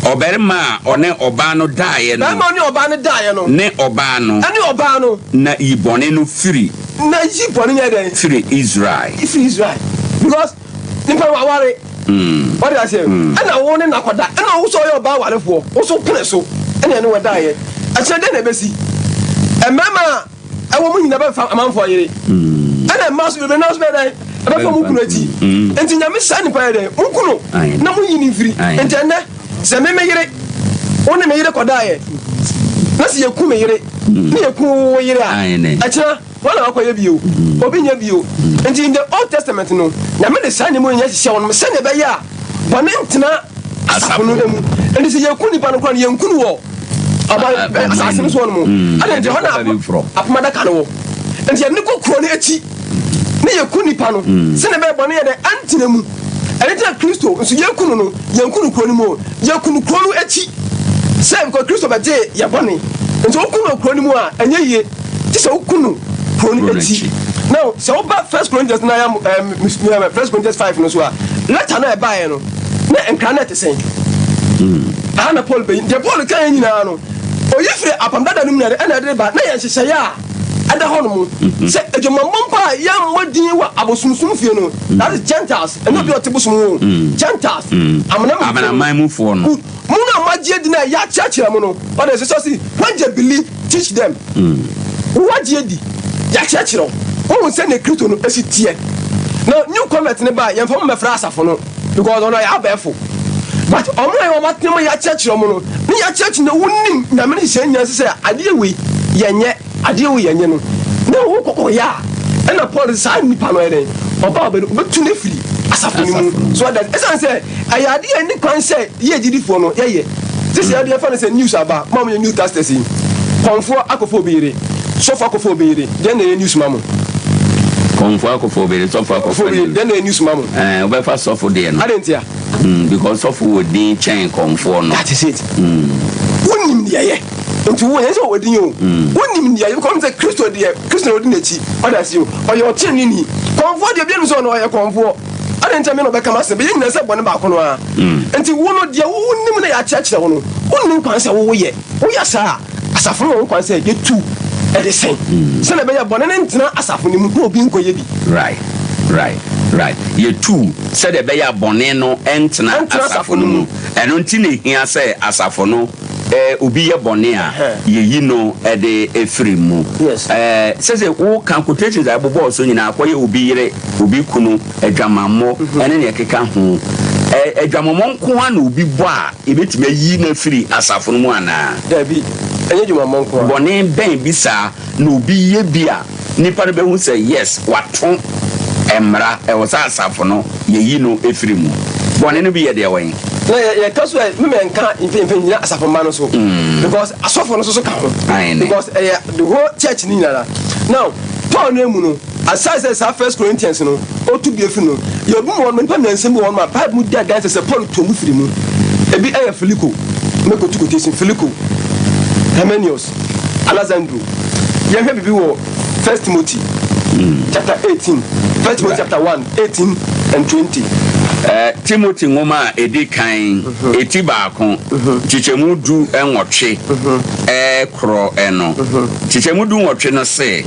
Ɔbarima a ɔne ɔbaa no daeɛ no ne ɔbaa no, na yi bɔne no firi Israel. Nipa no waware. Wate aseɛ? Ɛna wo ne no akɔda. Ɛna wo nso ɔyɛ ɔbaa warefoɔ. Wo nso pene so. Ɛna ɛne wo daeɛ. Ɛkyerɛ dɛn na ɛbɛsi? Mmarima a ɛwɔ mu nyinaa bɛfa amanfoɔ yere. Ɛna mmaa nso bebree naa nso bɛyɛ dɛn? Ɛbɛfa wɔn kunu akyi. Nti Nyame saa nipa yɛ dɛn? Monku no na monyi no mfiri. Nti ɛnnɛ sɛ me me yere, wo ne me yere kɔdaeɛ, na sɛ yɛku me yere, ne yɛku wo yere a, ɛkyena Hwan na wakɔyɛ bio? Obi nyɛ bio. Nti in the Old Testament no, Nyame de saa nneɛma nyinaa hyehyɛ wɔnom sɛnea ɛbɛyɛ a Bɔne ntena asafo no mu. Ɛnti sɛ yɛku nipa no koraa no, yɛnku no wɔ ɔman asase no soɔ no mu. Ɛna nti hɔ na apam adaka no wɔ. Nti yɛde no kɔ kuro no akyi ne yɛku nipa no sɛdeɛ ɛbɛyɛ bɔne yɛ dɛ ɛntena mu. Ɛno nti na Kristo nso yɛku no no, yɛnku no kuro no mu o, yɛku no kuro no akyi sɛ because Kristo bɛgyee yɛ bɔne. Nti woku no wɔ kuro no mu a ɛnyɛ yie, gye sɛ woku no kuro no akyi. Now sɛ woba First Corinthians na yɛ First Corinthians 5 no so a, letter no a ɛbaeɛ no, na nkra no ɛte sɛn? Aha na Paul bɛyi, deɛ Paul kaeɛ nyinaa no, oyi firi apam dada no mu na ɛna ɛde ba, na yɛ nhyehyɛeɛ a ɛda hɔ nom sɛ adwamammɔ mpo a yɛmmɔ din wɔ abosomsom fie no, that is Gentiles, ɛnyɛ obi a ɔte bosom ho, Gentiles, amanaman mufoɔ no. Good. Mo na moagye adi na yɛakyerɛkyerɛ mo no, ɔde ɛsɛ sɛ ɔsi, when they believe, teach them. Woagye adi, yɛakyerɛkyerɛ wo, wohu sɛdeɛ Kristo no si teɛ. Na new convert no ba a, yɛmfa mo mmɛfra asafo no because ɔno ɔyɛ abɛɛfo. But ɔmo a wɔn atena mu yɛakyerɛkyerɛ ɔmo no, ne yɛakyerɛkyerɛ no, wonim Nyame ne nhyehyɛe nyinaa sɛ adeɛ wei yɛnyɛ. Adeɛ wei yɛnyɛ no na wo kɔkɔ yɛ a, ɛna Paul sɛ saa nipa no ɔyɛ dɛn? Ɔba ɔbɛ no ɔbɛtu no afiri asafo no mu. So ɔda ɛsiane sɛ ɛyɛ adeɛ a ɛni kwan sɛ yɛ agyidifoɔ no yɛyɛ. Te sɛ yɛde yɛfa no sɛ news aba ma wɔyɛ news casters yi. Kɔmfoɔ akɔfa obi yere, sɔfo akɔfa obi yere, deɛn na ɛyɛ news ma mo? Kɔmfoɔ akɔfa obi yere, sɔfo akɔfa obi yere, deɛn na ɛyɛ news ma mo? Ɛɛ wobɛfa sɔfo deɛ no. Adɛn ntia? Because sɔfo wɔ din kyɛn kɔmfoɔ no. That is it. Wonim deɛ ɛyɛ. Nti wo yɛn sɛ ɔwɔ din o. Wonim deɛ yɛ kɔm sɛ Kristo deɛ Kristo na ɔdi n'akyi. Ɔda ase o. Ɔyɛ ɔteneneeni. Kɔmfoɔ deɛ obiara nim sɛ ɔno ɔyɛ kɔmfoɔ. Adɛn nti na me na ɔbɛka m'asɛm? Bɛyɛ nyinaa sɛ bɔne baako no ara. Nti wo no deɛ wo nim na yɛakyerɛkyerɛ wo no, wonni kwan sɛ wo yɛ. Woyɛ saa a, asafo no wɔ ho kwan sɛ yɛtu ɛde sɛn. Sɛdeɛ ɛbɛyɛ a bɔne no ntena asafo no mu na obi nkɔyɛ bi. Right, right, right. Yɛtu sɛdeɛ ɛbɛyɛ a bɔne no ntena asafo no mu. Ɛno nti na ɛhia sɛ asafo no obi yɛ bɔne a, yɛyi no de firi mu. Sɛsɛ woka quotations a ɛbobɔɔ so nyinaa akɔyɛ obi yere, obi kunu, adwamammɔ ne nea ɛkeka ho. Adwamammɔ nko ara na obi bɔ a yɛbɛtumi ayi no afiri asafo no mu anaa? Dabi, ɛnyɛ adwamammɔ nko ara. Bɔne bɛn bi saa na obi yɛ bi a Nnipa no bɛhu sɛ yes, wato mmara, ɛwɔ sɛ asafo no yɛyi no firi mu. Bɔne no bi yɛ deɛ wɛn? Na yɛ yɛka so ɛ mema yɛnka mfe mfe nyina asafo mma no so because asɔfo no nso so ka ho because ɛyɛ the whole church no nyinara. Now Paul no emu no aside sɛ saa first Corinthians no otu bi efi no yɛ obi mu wɔ hɔ nipa mmiɛnsa bi wɔ hɔ nom a Bible mu di adanse sɛ Paul tu ɔmo firi mu. Ebi ɛyɛ Filiko, mɛkɔ tu quotation, Filiko, Hermenius, Alexandro, yɛnhwɛ biribi wɔ First Timothy chapter 18, First Timothy chapter 1, 18 and 20. Timothy nwoma a edi kan, eti baako, nkyekyɛmu 18 korɔ no, nkyekyɛmu 18 no se,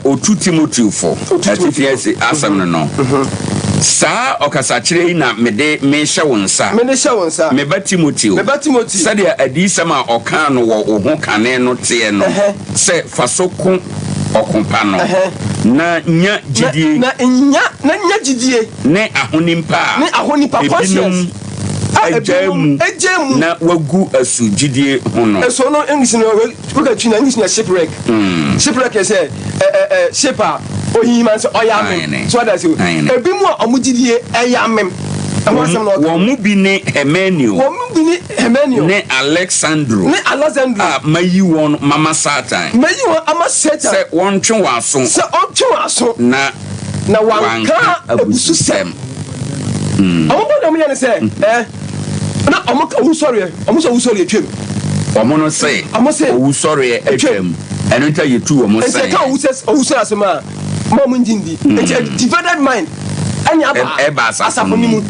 Otu Timoteo fo, atifi ase asɛm no no. Saa ɔkasakyerɛ yi na mede mehyɛ wo nsa. Mede hyɛ wo nsa. Me ba Timoteo. Me ba Timoteo. Sɛdeɛ adiyisɛm a ɔkaa no wɔ wo ho kane no teɛ no, sɛ fa so ko ɔko pa no, na nya gyidie. Na nya, na nya gyidie. Ne ahonim pa a. Ne ahonim pa, conscience. Ebinom agyae mu. Agyae mu. Na wɔagu asu gyidie ho no. Asu no English no. Woka twi na English na shipwreck. Shipwreck yɛ sɛ ɛ ɛ ɛ ship a ohinhim an sɛ ɔyɛ amem. So wate ase o. Ebi mu a wɔn gyidie ɛyɛ amem. Ɛho asɛm na ɔka. Wɔn mu bi ne Hermeneo. Wɔn mu bi ne Hermeneo. Ne Aleksandro. Ne Alexandro. A mayi wɔn mama Satan. Mayi wɔn ama Satan. Sɛ wɔntwe wɔn aso. Sɛ ɔntwe wɔn aso. Na. Na wɔanka abususɛm. Wɔn bɔ na wɔn yɛ ne sɛ ɛ. Na wɔn ka owusɔreɛ, wɔn sɛ owusɔreɛ atwam. Wɔn no se, Wɔn se, owusɔreɛ atwam. Ɛno nti a yɛtu wɔn Nti sɛn. ɛka owusɛ owusɔreɛ asɛm a, ma wɔn ngye ndi. Nti a divided mind ɛne aba Ɛba asafo asafo no no mu. mu.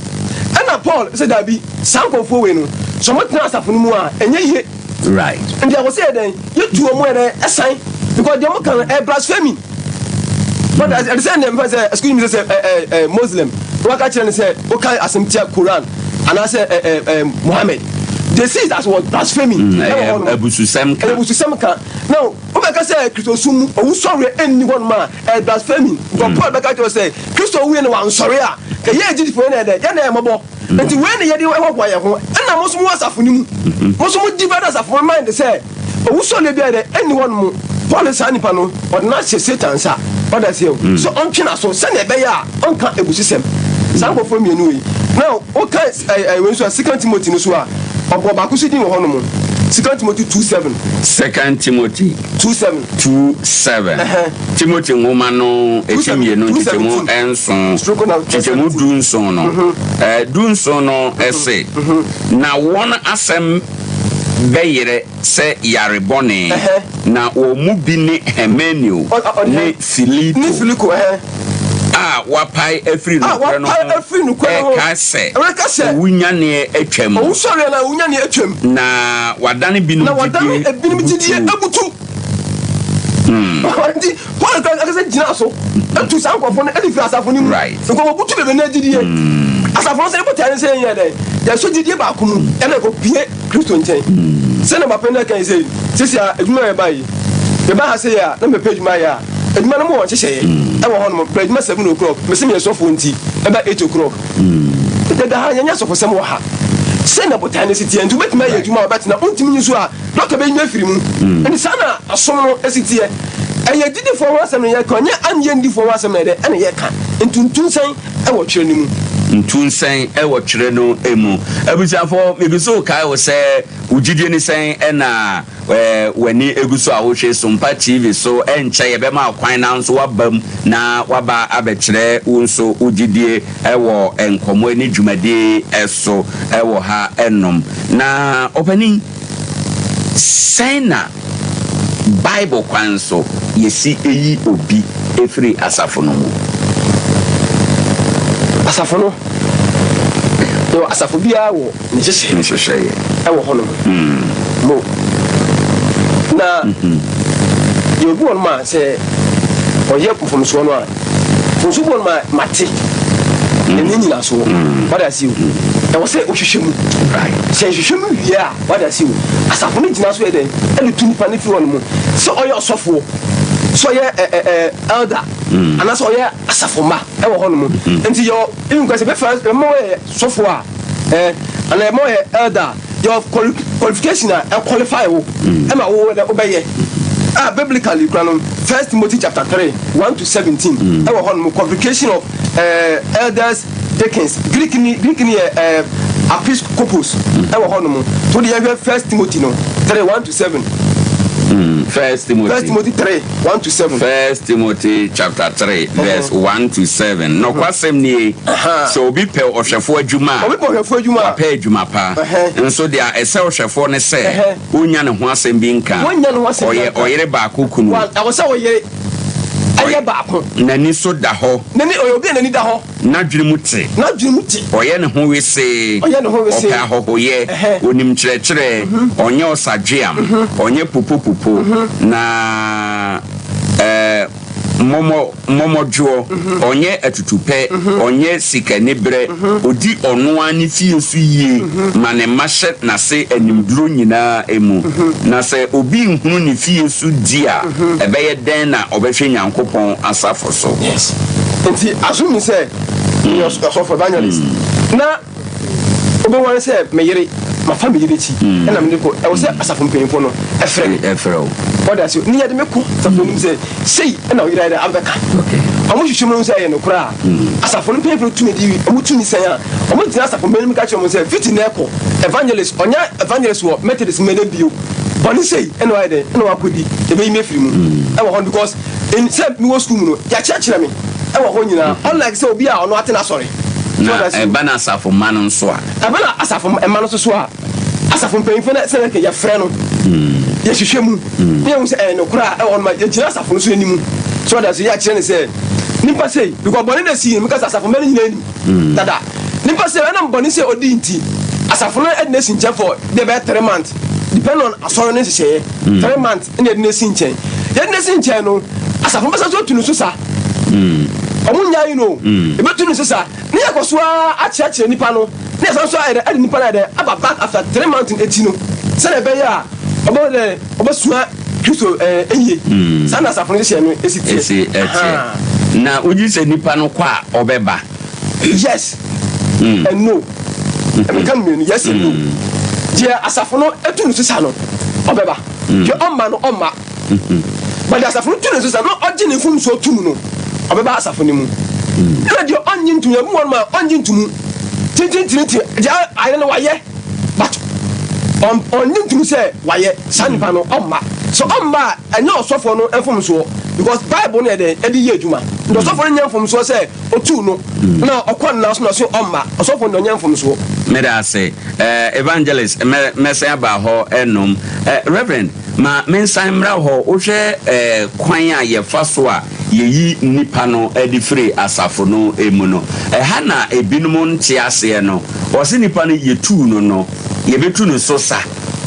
Ɛna Paul sɛ daabi, saa nkurɔfoɔ wei no, sɛ wɔn tena asafo no mu a, ɛnyɛ yie. Right. Nti ɛwɔ sɛ yɛ dɛn? Yɛtu wɔn yɛ dɛn? Ɛsan. Because deɛ wɔn ka no, ɛyɛ blasphemy. But ɛde sɛ nea mfa sɛ excuse me sɛ sɛ ɛ ɛ Muslim na waka kyerɛ no sɛ woka asɛm tia Quran anaasɛ ɛ ɛ ɛ Muhammad. They see it as was blasphemy. Ɛwɔ hɔ nom. Abususɛm ka. Ɛyɛ abususɛm ka. Now wobɛka sɛ Kristosom mu owusɔreɛ ɛnni hɔ nom a ɛyɛ blasphemy. Because Paul bɛka kyerɛ sɛ Kristo wuiɛ na wansɔre a ka yɛ agyidifoɔ yɛ na ɛdɛ yɛ na ɛyɛ mmɔbɔ. Nti wei na yɛde hoahoa yɛn ho. Ɛna mo nso mowɔ asafo no mu. Mo nso mo divide asafo mo mind sɛ owusɔreɛ biara dɛ ɛnni hɔ nom. Paul saa nipa no ɔde no ahyɛ Satan nsa. Ɔda aseɛ o. Sɛ ɔntwe n'aso sɛnea ɛbɛyɛ a ɔnka abususɛm. Saa nkurɔfoɔ mmienu wei. Now woka ɛɛ wei nso a, Second Timothy no so a, ɔbɔ baako so din wɔ hɔnom. Second Timothy 2:7. Second Timothy. 2:7. 2:7. Timothy nwoma no eti mmienu nkyekyɛmu nson nkyekyɛmu 17 no ɛɛ 17 no ɛse na wɔn asɛm bɛyerɛ sɛ yare bɔne, na wɔn mu bi ne Himeneo ne Fileto a wɔapae afiri nokorɛ no ho reka sɛ owunyaneɛ atwam, na wɔadane binom gyidie abutu. Nti Paul ankasa gyina so tu saa nkurɔfoɔ no de firi asafo no mu. Nka wɔbutu bebree no gyidie. Asafo no sɛ ne botaeɛ ne sɛ yɛnyɛ dɛn? Yɛsɔ gyidie baako mu ɛna ɛkɔpue Kristo nkyɛn. Sɛdeɛ papa no ka yi sɛ, sisi a adwuma a yɛba yi, meba ha sɛ yɛ a na mepɛ adwuma ayɛ a, adwuma no mu wɔ nhyehyɛeɛ ɛwɔ hɔ nom. Brɛ adwuma 7 o'clock, mese meyɛ sɔfoɔ nti ɛba 8 o'clock. Dada ha yɛnyɛ asɔfosɛm wɔ ha. Sɛ na botaeɛ no si teɛ nti wobɛtumi ayɛ adwuma a wobɛtena, wontumi nyi so a dɔkta bɛyi afiri mu. Nti saa na asom no si teɛ. Ɛyɛ gyidifoɔ ho asɛm na yɛka, ɛnyɛ anyɛ ndifoɔ ho asɛm na yɛdɛ ɛna yɛka. Ntuntunsɛn wɔ twerɛ no mu. Ntunsɛn wɔ twerɛ no mu. Abusuafoɔ, megu so rekae wo sɛ wo gyidie ne sɛn na w'ani gu so a wohwɛ Sompa TV so. Ɛnkyɛ yɛbɛma wo kwan na wo nso woaba mu na woaba abɛkyerɛ wo nso wo gyidie wɔ nkɔmmɔ ne dwumadie so wɔ ha nom. Na ɔpanin, sɛn na Bible kwan so yɛsi yi obi firi asafo no mu? Asafo no, yɛwɔ asafo biara wɔ ne nhyehyɛeɛ. Ne nhyehyɛeɛ. Ɛwɔ hɔnom. Mo. Na yɛwɔ bi wɔ nom a sɛ ɔyɛ mfomsoɔ no a, mfomsoɔ bi wɔ nom a mate. Ɛne nyinasoɔ. Wade ase o. Ɛwɔ sɛ wohwehwɛ mu. Sɛ nhwehwɛ mu wie a, Wate ase o? Asafo no gyina so yɛ dɛn? Ɛde tu nipa no firi hɔ nom. Sɛ ɔyɛ ɔsɔfoɔ, sɛ ɔyɛ ɛ ɛ ɛ elder, mm. anaasɛ ɔyɛ asafo mma ɛwɔ hɔ nom. Mm. Nti yɛ even kɔ sɛ bɛfa ɛma ɔyɛ sɔfoɔ a ɛ anaa ɛma ɔyɛ elder yɛ qualification a ɛ qualify wo mm. ɛma wo dɛ wobɛyɛ. A biblically kura no First Timothy chapter 3:1 to 17 ɛwɔ hɔ nom qualification of uh, elders, deacons. Greek ni Greek ni yɛ ɛɛ apiskopos ɛwɔ hɔ nom. To de yɛhwɛ First Timothy no 3:1 to 7. First Timothy. First Timothy 3:1 to 7. First Timothy chapter 3 verse 1 to 7. Nokwasɛm nie, sɛ obi pɛ ɔhwɛfoɔ adwuma a, obi pɛ ɔhwɛfoɔ adwuma a, wapɛ adwuma pa. Nso deɛ ɛsɛ ɔhwɛfoɔ ne sɛ wonya ne ho asɛm bi nka. Wonya ne ho asɛm bi Ɔyɛ nka. ɔyere baako kunu. Ɛwɔ sɛ ɔyere ɛyɛ baako. N'ani so da hɔ. N'ani ɔyɛ obi a n'ani da hɔ. N'adwene mu te. N'adwene mu te. Ɔyɛ ne ho wesee. Ɔyɛ ne ho wesee. Ɔpɛ ahɔhoyɛ. Onim kyerɛkyerɛ. Ɔnyɛ ɔsadweam. Ɔnyɛ pupopupo. Na ɛɛ mmɔmɔ mmɔmɔdwoɔ. Ɔnyɛ atutupɛ. Ɔnyɛ sikaniberɛ. Ɔdi ɔno ara ne fie so yie ma ne mma hyɛ n'ase animduro nyinaa mu. Na sɛ obi nhunu ne fie so di a, ɛbɛyɛ dɛn na ɔbɛhwɛ Nyankopɔn asafo so? Yes. Nti assume sɛ meyɛ ɔsɔfo evangelist na wobɛware sɛ me yere, mafa me yere akyi ɛna mede kɔ, ɛwɔ sɛ asafo mpanyimfoɔ no ɛfrɛ me. Ɛfrɛ wo. Wɔde ase ne yɛde me kɔ asafo anim sɛ sei ɛna wo yere ayɛ dɛ abɛka. Ɔmo hwehwɛ mu sɛ ɛyɛ nokorɛ a, asafo no mpanyimfoɔ no tumi di ɔmo tumi sɛn a, ɔmo gyina asafo mpanyin mu ka kyerɛ ɔmo sɛ fiti nnɛ kɔ evangelist, ɔnyɛ evangelist wɔ Methodist mu ɛnɛ bio. Bɔne sei ɛna wayɛ dɛn ɛna wakɔdi, yɛbɛyi me afiri mu ɛwɔ hɔ no because in sɛ mewɔ school mu no yɛakyerɛkyerɛ me ɛwɔ hɔ nyinaa unlike sɛ obi a ɔno ate n'asɔre. Na ɛba no asafo mma no nso a. Ɛba no asafo mma no nso so a, asafo mpanyinfoɔ no sɛ yɛka yɛfrɛ no, yɛhwehwɛ mu na yɛhu sɛ ɛyɛ nokorɛ a ɛwɔ hɔ no ma yɛgyina asafo no so anim so ɔda so yɛakyerɛ no sɛ nipa sei because bɔne na ɛsii no meka sɛ asafo mma no nyinaa nim dada nipa sei ɛnam bɔne sɛ ɔdi nti asafo no ɛde no asi nkyɛn for deɛ bɛyɛ 3 months, depend on asɔre no nhyehyɛeɛ, 3 months ɛna yɛde no asi nkyɛn. Yɛde no asi nkyɛn no, asafo no bɛsa so atu no so sa. Ɔmo nyaa yi no, ebetu no so sa ne yɛkɔ so ara akyerɛkyerɛ nipa no ne yɛsan so ayɛ dɛ ɛde nipa no ayɛ dɛ aba back after 3 months akyi no sɛdeɛ ɛbɛyɛ a ɔbɛ dɛ ɔbɛsua Kristo ɛyie. Saa na asafo no hyehyɛ no esi teɛ. Esi ɛteɛ. Na wogye sɛ nipa no kɔ a ɔbɛba? Yes and no. Ɛmɛka no mmienu, yes and no. Deɛ asafo no etu no so sa no, ɔbɛba. Deɛ ɔmma no, ɔmma. But deɛ asafo no tu no so sa no, ɔgye ne mfomsoɔ tum no, ɔbɛba asafo no mu. Ɛna deɛ ɔnnye ntom, yɛn mu wɔnom a ɔnnye ntomu tintintintin, deɛ ayɛ no wayɛ, but ɔnnye ntomu sɛ wayɛ, saa nipa no ɔmma. Sɛ ɔmma a, ɛnyɛ ɔsɔfoɔ no mfomsoɔ, because Bible no yɛ dɛn? Ɛde yɛ adwuma. Nti ɔsɔfoɔ no nyɛ mfomsoɔ sɛ ɔtuu no na ɔkɔ ne nan so na ɔse ɔmma. Ɔsɔfoɔ no deɛ ɔnyɛ mfomsoɔ. Meda ase eh, Evangelist, mɛ, mɛsan aba hɔ ɛnom. Eh, Reverend, ma mensan mmra hɔ. Wohwɛ eh, kwan a yɛfa so a yɛyi nnipa no de firi asafo no mu no, ɛha na ebinom nte aseɛ no. Wɔse nipa no yɛtuu no no, yɛbɛtu no so sa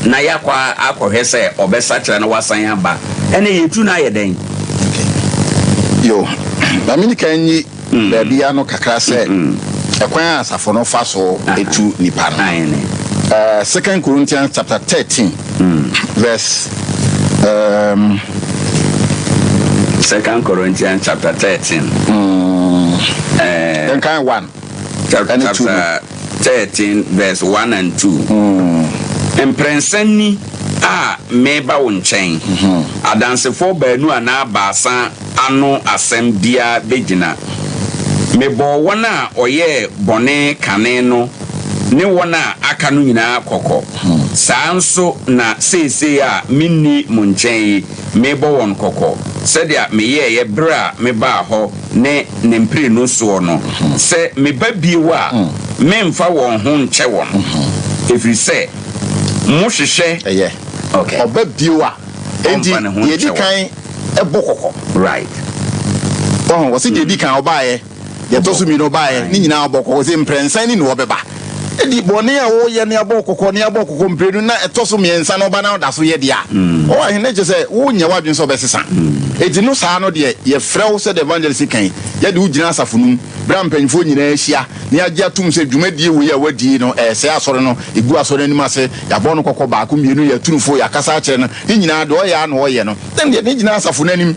na yɛakɔ akɔhwɛ sɛ ɔbɛsakyera na wasan aba. Ɛnneɛ yɛtu no ayɛ dɛn? Okay. Yo, ma menni kan nyi baabi ano kakra sɛ ɛkwan a asafo no fa so tu nnipa no. Second Corinthians chapter 13 verse um, Second Corinthians chapter 13. Yɛnkan 1 ɛne 2 no. Chapter 13 verse 1 and 2. Mprɛnsa ni a mereba wo nkyɛn, adansefoɔ baanu anaa baasa ano asɛm biara bɛgyina. Mebɔɔ wɔn a wɔyɛɛ bɔne kane no ne wɔn a aka no nyinaa kɔkɔ. Saa ara nso na seesei a menni mo nkyɛn yi, merebɔ wɔn kɔkɔ, sɛdeɛ meyɛeɛ berɛ a mebaa hɔ ne ne mprenu soɔ no, sɛ meba bio a, meremfa wɔn ho nkyɛ wɔn, ɛfiri sɛ mohwehwɛ. Ɛyɛ. Ɔba bio a, enti Ɔmfa ne ho deɛ ɛdi nkyɛ wɔn. kan bɔ kɔkɔ. Right. Wahu? Wɔse deɛ ɛdi kan ɔbaeɛ, deɛ ɛtɔ so mmienu ɔbaeɛ, ne nyinaa ɔbɔ kɔkɔ. Wɔse mprɛnsa ni na ɔbɛba. Enti bɔne a woyɛ ne abɔ kɔkɔ ne abɔ kɔkɔ mprenu na ɛtɔ so mmiɛnsa na ɔba na ɔda so yɛ deɛ a, ɔwɔ ahe na kyerɛ sɛ wonyɛ w'adwene sɛ ɔbɛsesa. Enti no saa no deɛ yɛfrɛ wo sɛdeɛ evangelist kan, yɛde wo gyina asafo no mu berɛ a mpanyinfoɔ nyinaa ahyia na yɛagye atom sɛ dwumadie wei a wadie no ɛresɛe asɔre no, ɛgu asɔre no anim ase, yɛabɔ no kɔkɔ baako mmienu, yɛatu no fo, yɛakasa akyerɛ no, ne nyinaa deɛ ɔyɛ ara na ɔyɛ no. Na yɛde no gyina asafo no anim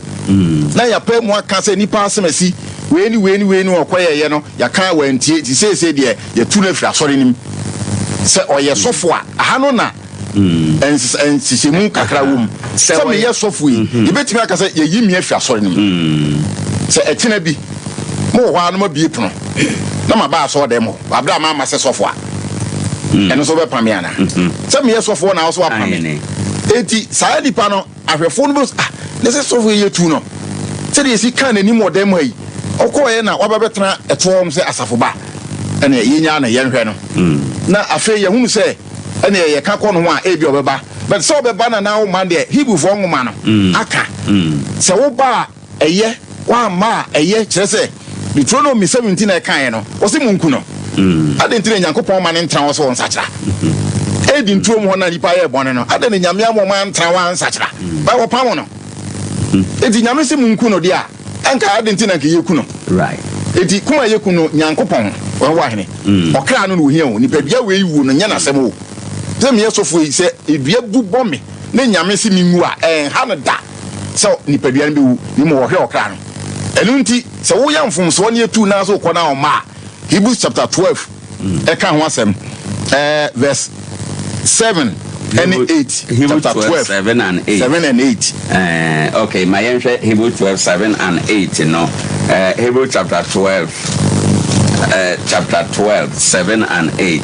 na yɛapae mu aka sɛ nnipa asɛm asi, wei ne wei ne wei ne ɔkɔyɛeɛ no, yɛaka a wantie, nti seesei deɛ yɛatu no afiri asɔre no mu. Sɛ ɔyɛ sɔfo a, aha no na nhyehyɛmu kakra wɔ mu. Sɛ meyɛ sɔfo yi, yɛbɛtumi aka sɛ yɛyi me afiri asɔre no mu. Sɛ ɛkyena bi, mowɔ hɔ ara na moabue pono na maba asɔɔdɛm hɔ, wɔ berɛ a mamma sɛ sɔfo a, ɛno nso wobɛpa me anaa? Sɛ meyɛ sɔfoɔ na wo nso woapa me. Enti saa nipa no, ahwɛfoɔ no bɛhu sɛ, ah, na sɛ sɔfo yi yɛ tu no, sɛdeɛ yɛsi kaa n'anim wɔ dan mu ha yi, ɔkɔeɛ na waba bɛtena ɛtoɔ hɔ sɛ asafo ba, ɛnneɛ yɛnyaa no, yɛnhwɛ no. Na afei yɛhunu sɛ ɛnneɛ yɛka kɔ no ho a, ebia ɔbɛba. But sɛ ɔbɛba na na womma deɛ, Hebrifoɔ nwoma no aka sɛ woba a, Ɛyɛ, wamma a, ɛyɛ, kyerɛ sɛ, Deuteronomy 17 a ɛkaeɛ no, ɔse monku no. Adɛn nti na Nyankopɔn mma no ntra hɔ sɛ ɔnsakyera? Eden turom hɔ no a nnipa yɛɛ bɔne no, adɛn na Nyame amma wɔn antra hɔ ansakyera? But wɔpamo no. Enti Nyame se monku no deɛ a, anka adɛn nti na anka yɛku no? Enti kum a yɛku no, Nyankopɔn, ɔwɔ ahene, ɔkra no na ɔhia o, nipadua wei wuo no nyɛ n'asɛm o. Sɛ meyɛ sɔfoɔ yi, sɛ dua bu bɔ me na Nyame se menwu a, ɛnha no da. sɛ nipadua no bɛwu, na mmom wɔhwɛ ɔkra no. Ɛno nti, sɛ woyɛ mfomsoɔ na yɛtu wo nan so kɔ na ɔmma a, Hebrews chapter 12 ɛka ho asɛm, ɛɛ verse 7 ɛne 8. Hebrew Chapter 12, 12, 7 and 8. 7 and 8. Okay, ma yɛnhwɛ Hebrew 12, 7 and 8 no. Hebrew chapter 12, chapter 12, 7 and 8.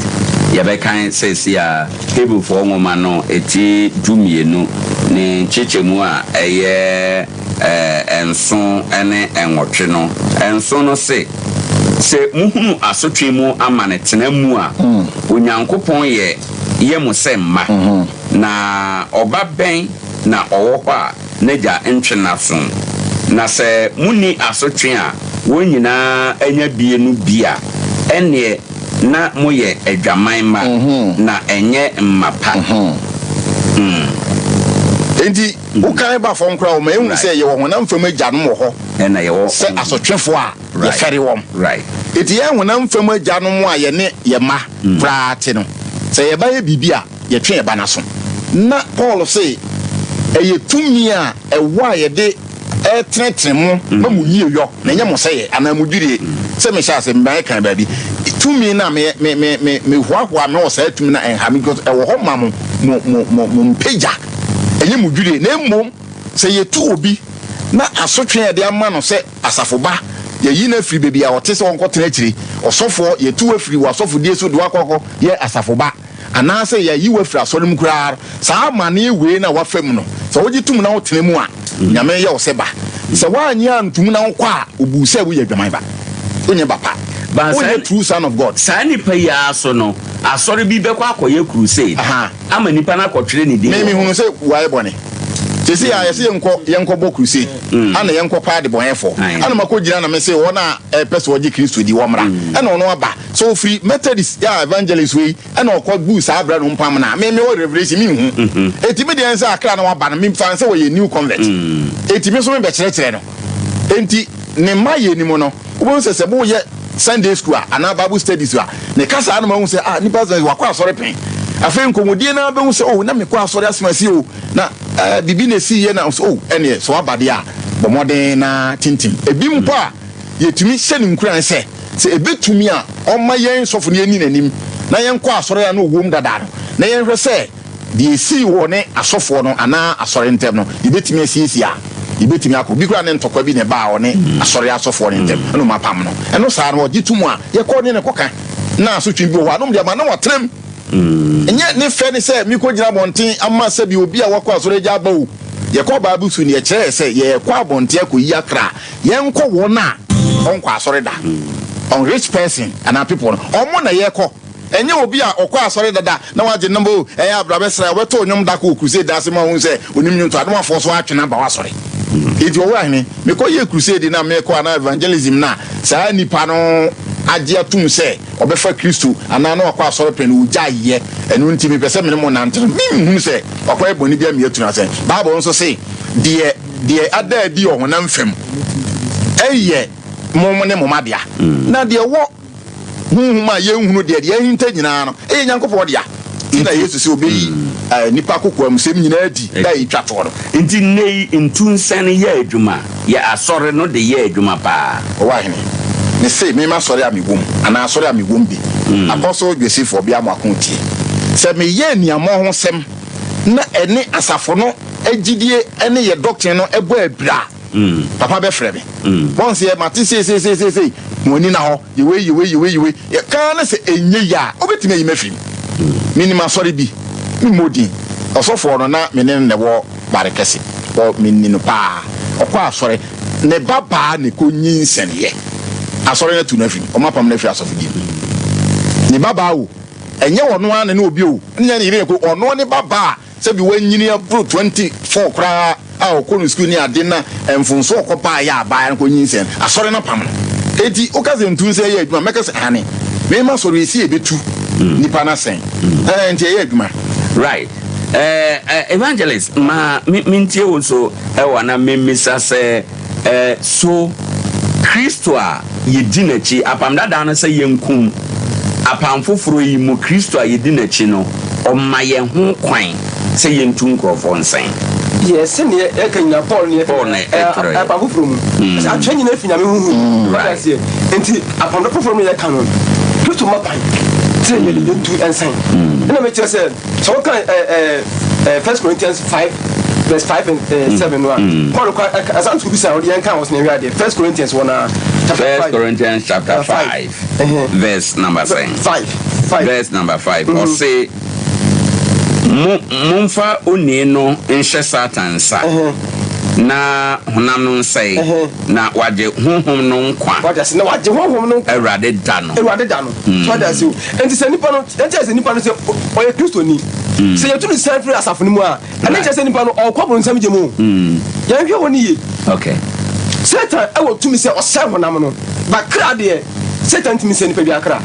Yɛbɛkan seesei ara. Hebrifoɔ nwoma no ti dumienu, ne nkyekyɛmu a ɛyɛ nson ne nwɔtwe no, nson no se, Sɛ mohunu asotwe mu amane tena mu a, Onyankopɔn yɛ yɛ mo sɛ mma, na ɔba bɛn na ɔwɔ hɔ a n'agya ntwe n'aso? Na sɛ monni asotwe a wɔn nyinaa anya bie no bi a, ɛnneɛ na moyɛ adwaman mma, na ɛnyɛ mma pa. Enti, wokan ba fam koraa a, wɔma yehu sɛ yɛwɔ honam fam agyanom wɔ hɔ sɛ asotwefo a yɛfɛre wɔn. Enti yɛn honam fam agyanom a yɛne yɛn mma koraa te no, sɛ yɛn ba yɛ biribi a, yɛtwe yɛn ba no aso. Ná Paul se ɛyɛ tumi a ɛwɔ a yɛde retenetene mo ma mo yieyɔ, na ɛnyɛ mo sɛeɛ anaa mo dwirie. Sɛ mehyɛ ase, mebaeɛ kan baabi. Tumi no a me, me, me, me, mehoahoa me wɔ saa tumi no a ɛnha me, because ɛwɔ hɔ ma mo, mo, mo, mo, mo mpagya. Ɛnyɛ mo dwirie. Na mmom, sɛ yɛtu obi na asotwe a yɛde ama no sɛ asafo ba. Yɛyi no afiri baabi a ɔte sɛ ɔnkɔtena akyire. Ɔsɔfoɔ, yɛtu wo afiri w'asɔfodie so de wo akɔ akɔyɛ asafoba, anaasɛ yɛayi wo afiri asɔre mu koraa. Saa amaneɛ wei no a woafa mu no, sɛ wogye tom na wotena mu a, Nyame yɛ wo sɛ ba. Sɛ woannye antom na wokɔ a, ɔbu wo sɛ woyɛ adwaman ba. Wonyɛ ba pa. Ba saa Wonyɛ true son of God. Saa nipa yi ara so no, asɔre bi bɛkɔ akɔyɛ crusade ama nipa no akɔtwerɛ ne din Me wɔ hɔ. mehunu sɛ woayɛ bɔne. Seesei a yɛse yɛnkɔ yɛnkɔ bɔ crusade, ana yɛnkɔ pa adebɔnyɛfoɔ. Ana makɔ gyina na mese wɔn a ɛpɛ sɛ wɔgye Kristo di wɔmmra. Ɛna ɔno aba. Sɛ ɔfiri Methodist a evangelist wei ɛna ɔkɔ guu saa berɛ no mpam no a, me mewɔ revelation menhu. Enti me deɛ ne sɛ akra na waba no memfa no sɛ wɔyɛ new convert. Enti me nso mebɛkyerɛkyerɛ no. Enti ne mma yɛ ni mu no, wobɛhu sɛ sɛ moyɛ Sunday school a anaa Bible studies a, ne kasa no ma wohu sɛ ah nipa sɛ wakɔ asɔre pɛn. Afei nkɔmmɔdie no ara bɛhu sɛ oh na mekɔ asɔre asɛm asi o, na eh, biribi na ɛsiiɛ na oh ɛneɛ sɛ waba deɛ a bɔ mmɔden na tintim. Ebi mpo a yɛtumi hyɛ no nkuran sɛ sɛ ɛbɛtumi a ɔmma yɛn sɔfo no yɛnni n'anim na yɛnkɔ asɔre a na ɔwom dada no na yɛnhwɛ sɛ deɛ ɛsii wɔ ne asɔfoɔ no anaa asɔre ntam no, yɛbɛtumi asiesie a, yɛbɛtumi akɔ. Bi koraa ne ntɔkwa bi na ɛbaa ɔne asɔre asɔfoɔ no ntam, ɛna wɔn apam no. Ɛno saa no, ɔgye tom a, yɛkɔ ne no kɔka. Na asotwe bi wɔ hɔ a, na wɔde ama na watena mu. Ɛnyɛ ne fɛ ne sɛ mekɔgyina abɔnten ama sɛbi obi a wakɔ asɔre agya aba o. Yɛkɔ Bible sukuu no, yɛkyerɛɛ sɛ yɛrekɔ abɔnten akɔyi akra a, yɛnkɔ wɔn a wɔnkɔ asɔre da, unrich person anaa people no, wɔn na yɛkɔ. Ɛnyɛ obi a ɔkɔ asɔre dada na wagye nom o, ɛyɛ a bra bɛsra, ɔbɛto nnwom da koro wɔ crusade da ase ma wahu sɛ onim nnwonto a, na wafoɔ so atwe no aba w'asɔre. Enti ɔwura hene, mekɔyɛɛ crusade no a merekɔ anaa evangelism no a saa nipa no agye atum sɛ ɔbɛfa Kristo anaa na wakɔ asɔre pɛn no, ɔgyaeɛ. Ɛno nti mepɛ sɛ me ne mo nante no, menhunu sɛ wakɔyɛ bɔne bi a meatu no asɛn. Bible nso se, Deɛ, deɛ ada adi ɔhonam fam yɛ mo ne mo mma dea, na deɛ ɛwɔ. Honhom a yɛnhunu deɛ, deɛ ahinta nyinaa no, ɛyɛ Nyankopɔn dea. Nti na Yesu se ɔbɛyi nnipa kokoamsɛm nyinaa adi da a ɛtwa toɔ no. Nti nnɛ yi ntu nsɛn yɛ adwuma, yɛ asɔre no de yɛ adwuma paa. Ɔwɔ ahene? Me se me m'asɔre a me wom anaa asɔre a me wom bi, Apostle Joseph Ɔbea Amoako tie. Sɛ me yɛ aniammɔho sɛm na ɛne asafo no gyidie ne yɛ doctrine no bɔ abira a, Papa bɛfrɛ me. Wɔn sɛ mate sei sei sei sei sei, mo ani na hɔ, yɛ wei yɛ wei yɛ wei yɛ wei. Yɛ kaa ne sɛ ɛnyɛ yie a, wobɛtumi ayi me afiri mu. Menim asɔre bi, memmɔ din, ɔsɔfoɔ no na me ne no na ɛwɔ bare kɛse, ɔ menni no paa. Ɔkɔ asɔre, ne ba baa na ɛkɔ nyinsɛneɛ. Asɔre no atu no afiri mu, wɔapam no afiri asɔfodie mu. Ne ba baa o, ɛnyɛ ɔno ara na ne obi o, ɛnyɛ ne yere na ɛkɔ, ɔno ne ba baa. Sɛbi wanyini aboro 24 koraa a ɔkɔ no sukuu ne ade na mfomso a ɔkɔ baeɛ a abaayewa no kɔ nyinsɛn no, asɔre no apam no. Enti woka sɛ ntu nsɛn yɛ adwuma a, mɛka sɛ aane. Me m'asɔre esi ɛbɛtu nipa no asɛn. Ɛɛ nti ɛyɛ adwuma. Right. Eh, eh, Evangelist, ma me mentie wo nso ɛwɔ na memmisa sɛ, eh, so Kristo a yedi n'akyi, Apam Dadaa no sɛ yenkum, Apam Foforo yi mu Kristo a yedi n'akyi no, ɔma yɛn ho kwan sɛ yentu nkurɔfoɔ nsɛn. Yɛ sɛdeɛ yɛka nyinaa, Paul ne Paul na ɛtwerɛeɛ. Apam Foforɔ mu. Sɛ atwerɛ nyinaa fi Nyame honhom mu. Wate aseɛ? Nti Apam Foforɔ mu yɛka no, Kristo ma kwan sɛ yɛntu nsɛn. Ɛna mekyerɛ sɛ, sɛ woka First Corinthians 5 verse 5 and 7 no a, Paul kɔ ɛsan to bisa ɔde yɛn kan wɔ sɛ yɛn adeɛ. First Corinthians wɔ na chapter First 5. Corinthians chapter 5. 5 verse number sɛn? 5. 5. Verse number 5. Ɔse mo momfa onii no nhyɛ Satan nsa na honam no nsɛe na wagye honhom no nkwa. Wate ase, na wagye honhom no nkwa. Awurade da no. Awurade da no. So wate ase o. Enti sɛ nipa no, ɛnkyerɛ sɛ nipa no sɛ ɔyɛ Kristoni. Sɛ yɛtu no san firi asafo no mu a, ɛno nkyerɛ sɛ nipa no ɔrekɔ bronsam gya mu o. Yɛnhwɛ hɔ no yie. Okay. Satan ɛwɔ tumi sɛ ɔsɛe honam no, ba kra deɛ, Satan ntumi nsɛe nipa biara kra.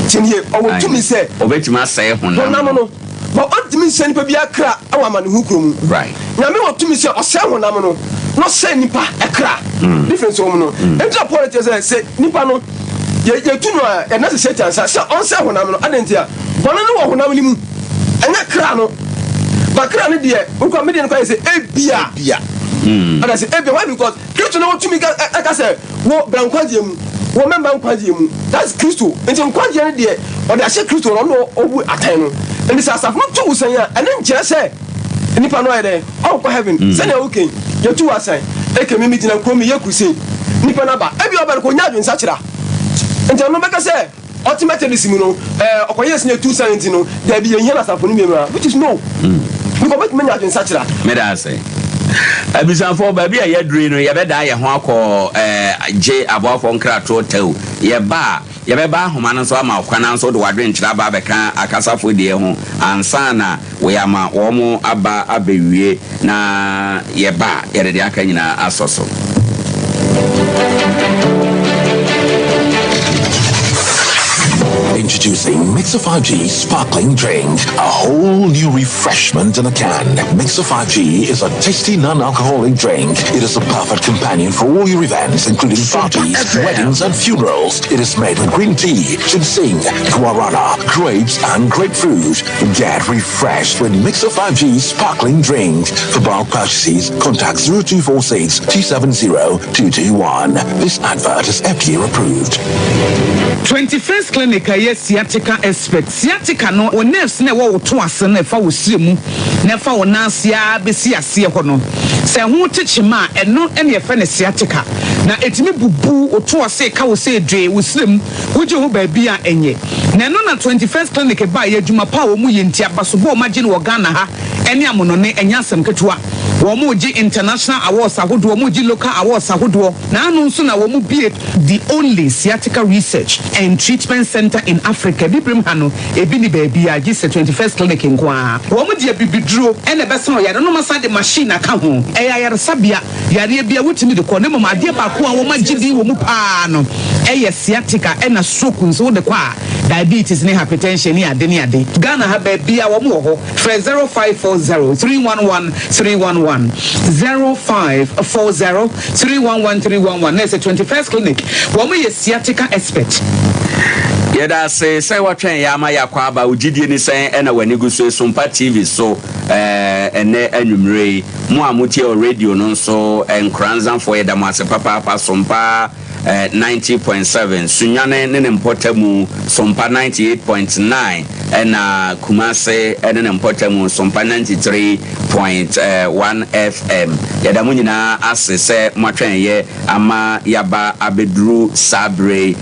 Tie nie, ɔwɔ tumi sɛ Ɔbɛtumi asɛe honam honam no, but ɔntumi nsɛe nipa biara kra ɛwɔ amanehunu kuro mu. Right. Nyame wɔ tumi sɛ ɔsɛe honam no na ɔsɛe nipa kra. Difference wɔ mu no. Enti na Paul kyerɛ sɛ sɛ nipa no yɛ yɛtu no a yɛde no ahyɛ Satan nsa sɛ ɔnsɛe honam no. Adɛn ntia? Bɔne no wɔ honam no mu, ɛnyɛ kra no. Ba kra no deɛ, wokɔ me deɛ no kɔ ayɛ sɛ ebia. Ebia. Ɔda sɛ ebia. Why? Because Kristo na wɔtumi ka ɛka sɛ wo bra nkwagyeɛ mu, wo mɛmba nkwagyeɛ mu. That's Kristo. Nti nkwagyeɛ no deɛ ɔde ahyɛ Kristo na ɔno ɔbu atɛn no. Nti sɛ asafo no tu wo sɛn a, ɛno nkyerɛ sɛ nipa no ayɛ dɛn? Ɔnkɔ heaven. Sɛnea woka yi, yɛtu wo asan. Eke me megyina kurom meyɛ crusade. Nipa no aba, ebia ɔba no kɔ ɔnya adwensakyera. Nti ɔno bɛka sɛ ɔte Methodist mu no, ɛɛ ɔkɔyɛ senior tu san nti no, daabi yɛnhia no asafo no mu a, which is no. Because ɔbɛtumi anya adwensakyera. Meda ase. Abusuafoɔ, baabi a yɛaduru yi no, yɛbɛdan yɛn ho akɔ ɛɛ gye aboafoɔ nkratoɔ tɛw. Yɛba a, yɛbɛba ahoma no so ama wo kwan nanso wode w'adwenkyerɛ aba abɛka akasafoɔ deɛ ho ansa na Wei ama wɔn aba abɛwie na yɛba a, yɛde deɛ aka nyinaa asɔ so. Introducing Mixer 5G Sparkling Drink, a whole new refreshment in a can. Mixer 5G is a tasty non-alcoholic drink. It is a perfect companion for all your events, including parties, weddings, and funerals. It is made with green tea, ginseng, guarana, grapes, and grapefruit. Get refreshed with Mixer 5G Sparkling Drink. For bulk purchases, contact 0246 270 221. This advert is FDA approved. 21st Clinic a ɛyɛ sciatica expert. Sciatica no, wo nerves no a ɛwɔ wo to ase no a ɛfa wo srɛ mu na ɛfa wo nan ase ara bɛsi aseɛ hɔ no, sɛ ɛho te kyema a, ɛno na yɛfrɛ no sciatica. Na ɛtumi bubu wo to ase, ka wo sɛ dwee, wo srɛ mu, wogye ho baabi a ɛnyɛ. Na ɛno na 21st Clinic baeɛ, adwuma pa a wɔn yɛ nti, abasobɔ a wɔn agye no wɔ Ghana ha ne amonɔne, ɛnyɛ asɛm ketewa. Wɔn regye international awards ahodoɔ, wɔn regye local awards ahodoɔ. Na ano nso na wɔn bue the only sciatica research and treatment centre in Africa, Abibirem ha no, ebi nni baabiara gye sɛ 21st Clinic nko ara. Wɔn de abibiduro na ɛbɛsa ɔyare no, na wɔasan de machine aka ho. Ɛyɛ ayaresabea. Yareɛ biara wotumi de kɔ na mmom adeɛ baako a wɔn agye din wɔ mu paa no yɛ sciatica ɛna stroke nso wode kɔ a diabetes ne hypertension ne ade ne ade. Ghana ha baabiara wɔn wɔ hɔ frɛ 0540 311 311 0540 311 311 na ɛsɛ 21st clinic wɔn yɛ sciatica expert. Yɛda ase sɛ woatwɛn yɛn ama yɛakɔ aba. Wo gyidie ne sɛn ɛna w'ani gu so Esumpa TV so ɛnnɛ anwummerɛ yi? Mo a motie wɔ radio no nso, Nkoranzafoɔ, yɛda mo ase papaapa. Sompa 90.7, Sunyani ne ne mpɔtamu, Sompa 98.9, ɛna Kumase ne ne mpɔtamu, Sompa 93.1 FM. Yɛda mo nyinaa ase sɛ moatwɛn yɛ ama yɛaba abɛduru saa berɛ yi.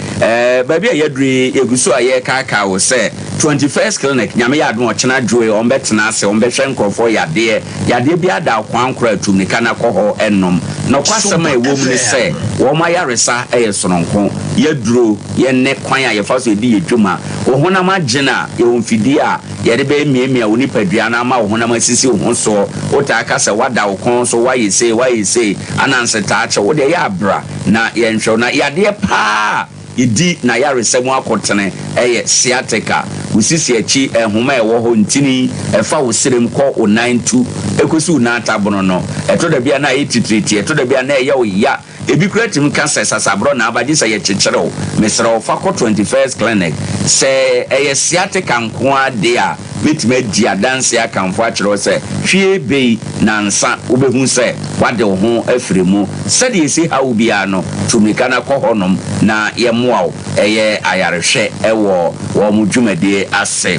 Baabi a yɛaduru yi, yɛgu so a yɛrekaakaa wo sɛ 21st Clinic, Nyame yɛ adom a ɔkyena dwoe, wɔbɛtena ase, wɔbɛhwɛ nkorɔfoɔ yadeɛ. Yadeɛ biara da ɔkwan koro a tu mmirika na kɔ hɔ nom. Nɔkwasɛm a ɛwɔ mu ne sɛ, wɔn ayaresa yɛ sononko. Y'aduro, yɛn ne kwan a yɛfa so di yɛn dwuma. Wo honam agyen a, yɛwɔ mfidie a yɛde bɛmiamia wo nipadua no ama wo honam asisi wo ho soɔ. Wotaa ka sɛ woada wo kɔn so, woayɛ sei, woayɛ sei, ananse taa kye wo. Wo deɛ yɛ a bra na yɛnhwɛ wo. Na yadeɛ paa a Di n'ayaresa mu akotene yɛ sciatica, wo sisi akyi nhoma a ɛwɔ hɔ ntini ɛfa wo serem kɔ wo nan tu kosi wo nan atabono no. Ɛtɔ da bi a na ayɛ titiritii, ɛtɔ da bi a na ɛyɛ wo ya. Ebi koraa tumi ka sɛ sasaborɔ na aba gye sɛ yɛkyekyere wo. Mesrɛ wo fa kɔ 21st Clinic. Sɛ ɛyɛ sciatica nko ara deɛ a, Mɛtumi adi adanseɛ akamfo akyerɛ wo sɛ, hwie bei nansa wobɛhu sɛ woade wo ho afiri mu. Sɛdeɛ ɛsi ha wo biara no, tu mmirika na kɔ hɔnom na yɛmmoa wo. Ɛyɛ ayarehwɛ wɔ wɔn dwumadie ase.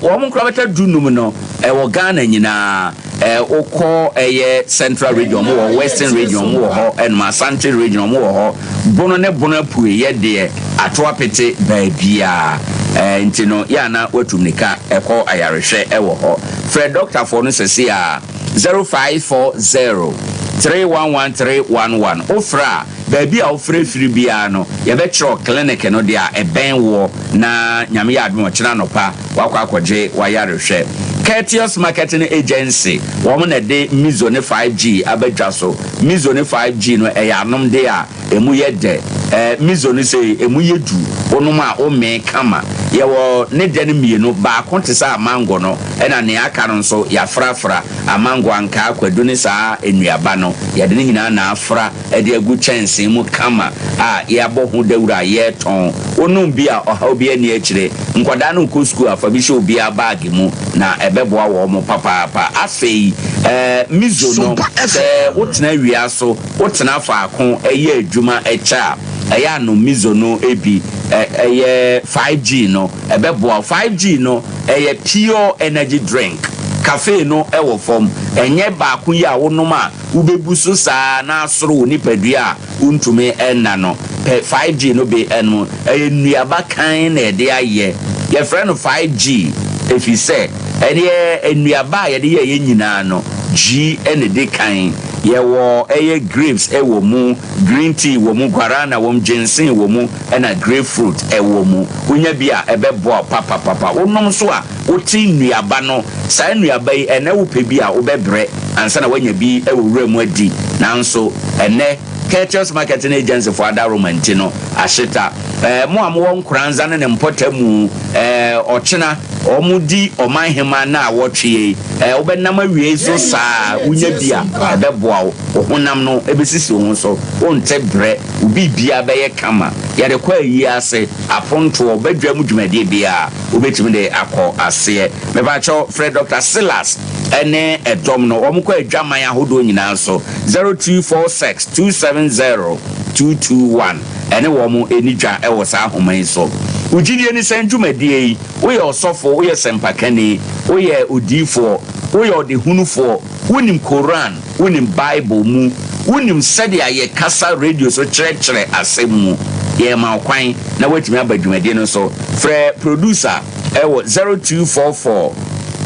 Wɔn nkorabata dunum no, ɛwɔ Ghana nyinaa. Wokɔ ɛyɛ Central Region, wɔn wɔ hɔ, Western Region, wɔn wɔ hɔ, ɛnom Asante Region, wɔn wɔ hɔ. Bono ne Bono Apueeɛ deɛ, ato apete baabiara. Nti no, yɛ a na woatu mmirika kɔ ayarehwɛ wɔ hɔ. Frɛ dɔktafoɔ no seesei ara, 0540 311 311. Wofrɛ a, baabi a wofrɛ firi biara no, yɛbɛkyerɛ wo clinic no deɛ a ɛbɛn woɔ na Nyame yɛ adom a, ɔkyena anɔpa woakɔ akɔgye w'ayarehwɛ. Courteous Marketing Agency, wɔn na ɛde Mizo ne 5G aba dwa so. Mizo ne 5G no, ɛyɛ anomde a ɛmu yɛ dɛ. Ɛɛ, Mizo no sei, ɛmu yɛ du, wonom a womee kama. Yɛwɔ ne dɛ no mmienu, baako te sɛ amango no, ɛna nea aka no nso, yɛafrafra amango, ankaa, kwadu ne saa nnuaba no. Yɛde ne nyinaa na afra de agu kyɛnsee mu kama a yɛabɔ ho dawuro a yɛretɔn. Wonom bi a, ɔhaw biara nni akyire. Nkwadaa no rekɔ sukuu a, fa bi hyɛ obiara baage mu na ɛbɛboa wɔn papaapa. Afei, eh, Mizo no, sɛ wotena awia so, wotena faako yɛ adwuma kyɛ a, ɛyɛ a nom Mizo no bi. Ɛyɛ 5G no, ɛbɛboa wo. 5G no, ɛyɛ pure energy drink. Caffeine no wɔ fam. Ɛnyɛ baako yi a wonom a wobɛbu so saa na asoro wo nipadua a wontumi nna no. Pɛ 5G no bi nom. Ɛyɛ nnuaba kann na yɛde ayɛ. Yɛfrɛ no 5G ɛfiri sɛ ɛyɛ nnuaba a yɛde yɛeɛ nyinaa no, G na ɛdi kan. Yɛwɔ ɛyɛ grapes wɔ mu, green tea wɔ mu, guarana wɔ mu, ginseng wɔ mu, ɛna grapefruit wɔ mu. Wonya bi a, ɛbɛboa wo papapapa. Wonom nso a, wote nnuaba no. Saa nnuaba yi, ɛnnɛ wopɛ bi a, wobɛbrɛ ansa na woanya bi wɔ wura mu adi. Nanso ɛnnɛ, Curtius Marketing Agency foɔ adaworoma nti no, ahyeta. Ɛɛ, mo a mowɔ Nkoranza ne ne mpɔtamu, ɛɛ, ɔkyena wɔdi Ɔman Hemmaa nnaawɔtwe yi, ɛɛ, wobɛnam awiei so saa a, wonya bi a, ɛbɛboa wo. Wo honam no bɛsisi wo ho so, wonte brɛ. Wo biribiara bɛyɛ kama. Yɛde kɔ ayie ase, apontoɔ, badwa mu dwumadie biara, wobɛtumi de akɔ aseɛ. Mepakyɛw, frɛ Dɔkta Silas ne ɛdɔm no, wɔn kɔ adwaman ahodoɔ nyinaa so, 0246 270 221, ɛne wɔn ɛni dwa wɔ saa ahoma yi so. Wo gyidie ne sɛn dwumadie yi? Woyɛ ɔsɔfo, woyɛ sɛmpakani, woyɛ odiyifoɔ, woyɛ ɔdehunufoɔ, wonim Koran, Wonim Bible mu. Wonim sɛdeɛ yɛkasa radio so kyerɛkyerɛ asɛm mu. Yɛrema wo kwan na woatumi aba dwumadie no so. Frɛ producer wɔ 0244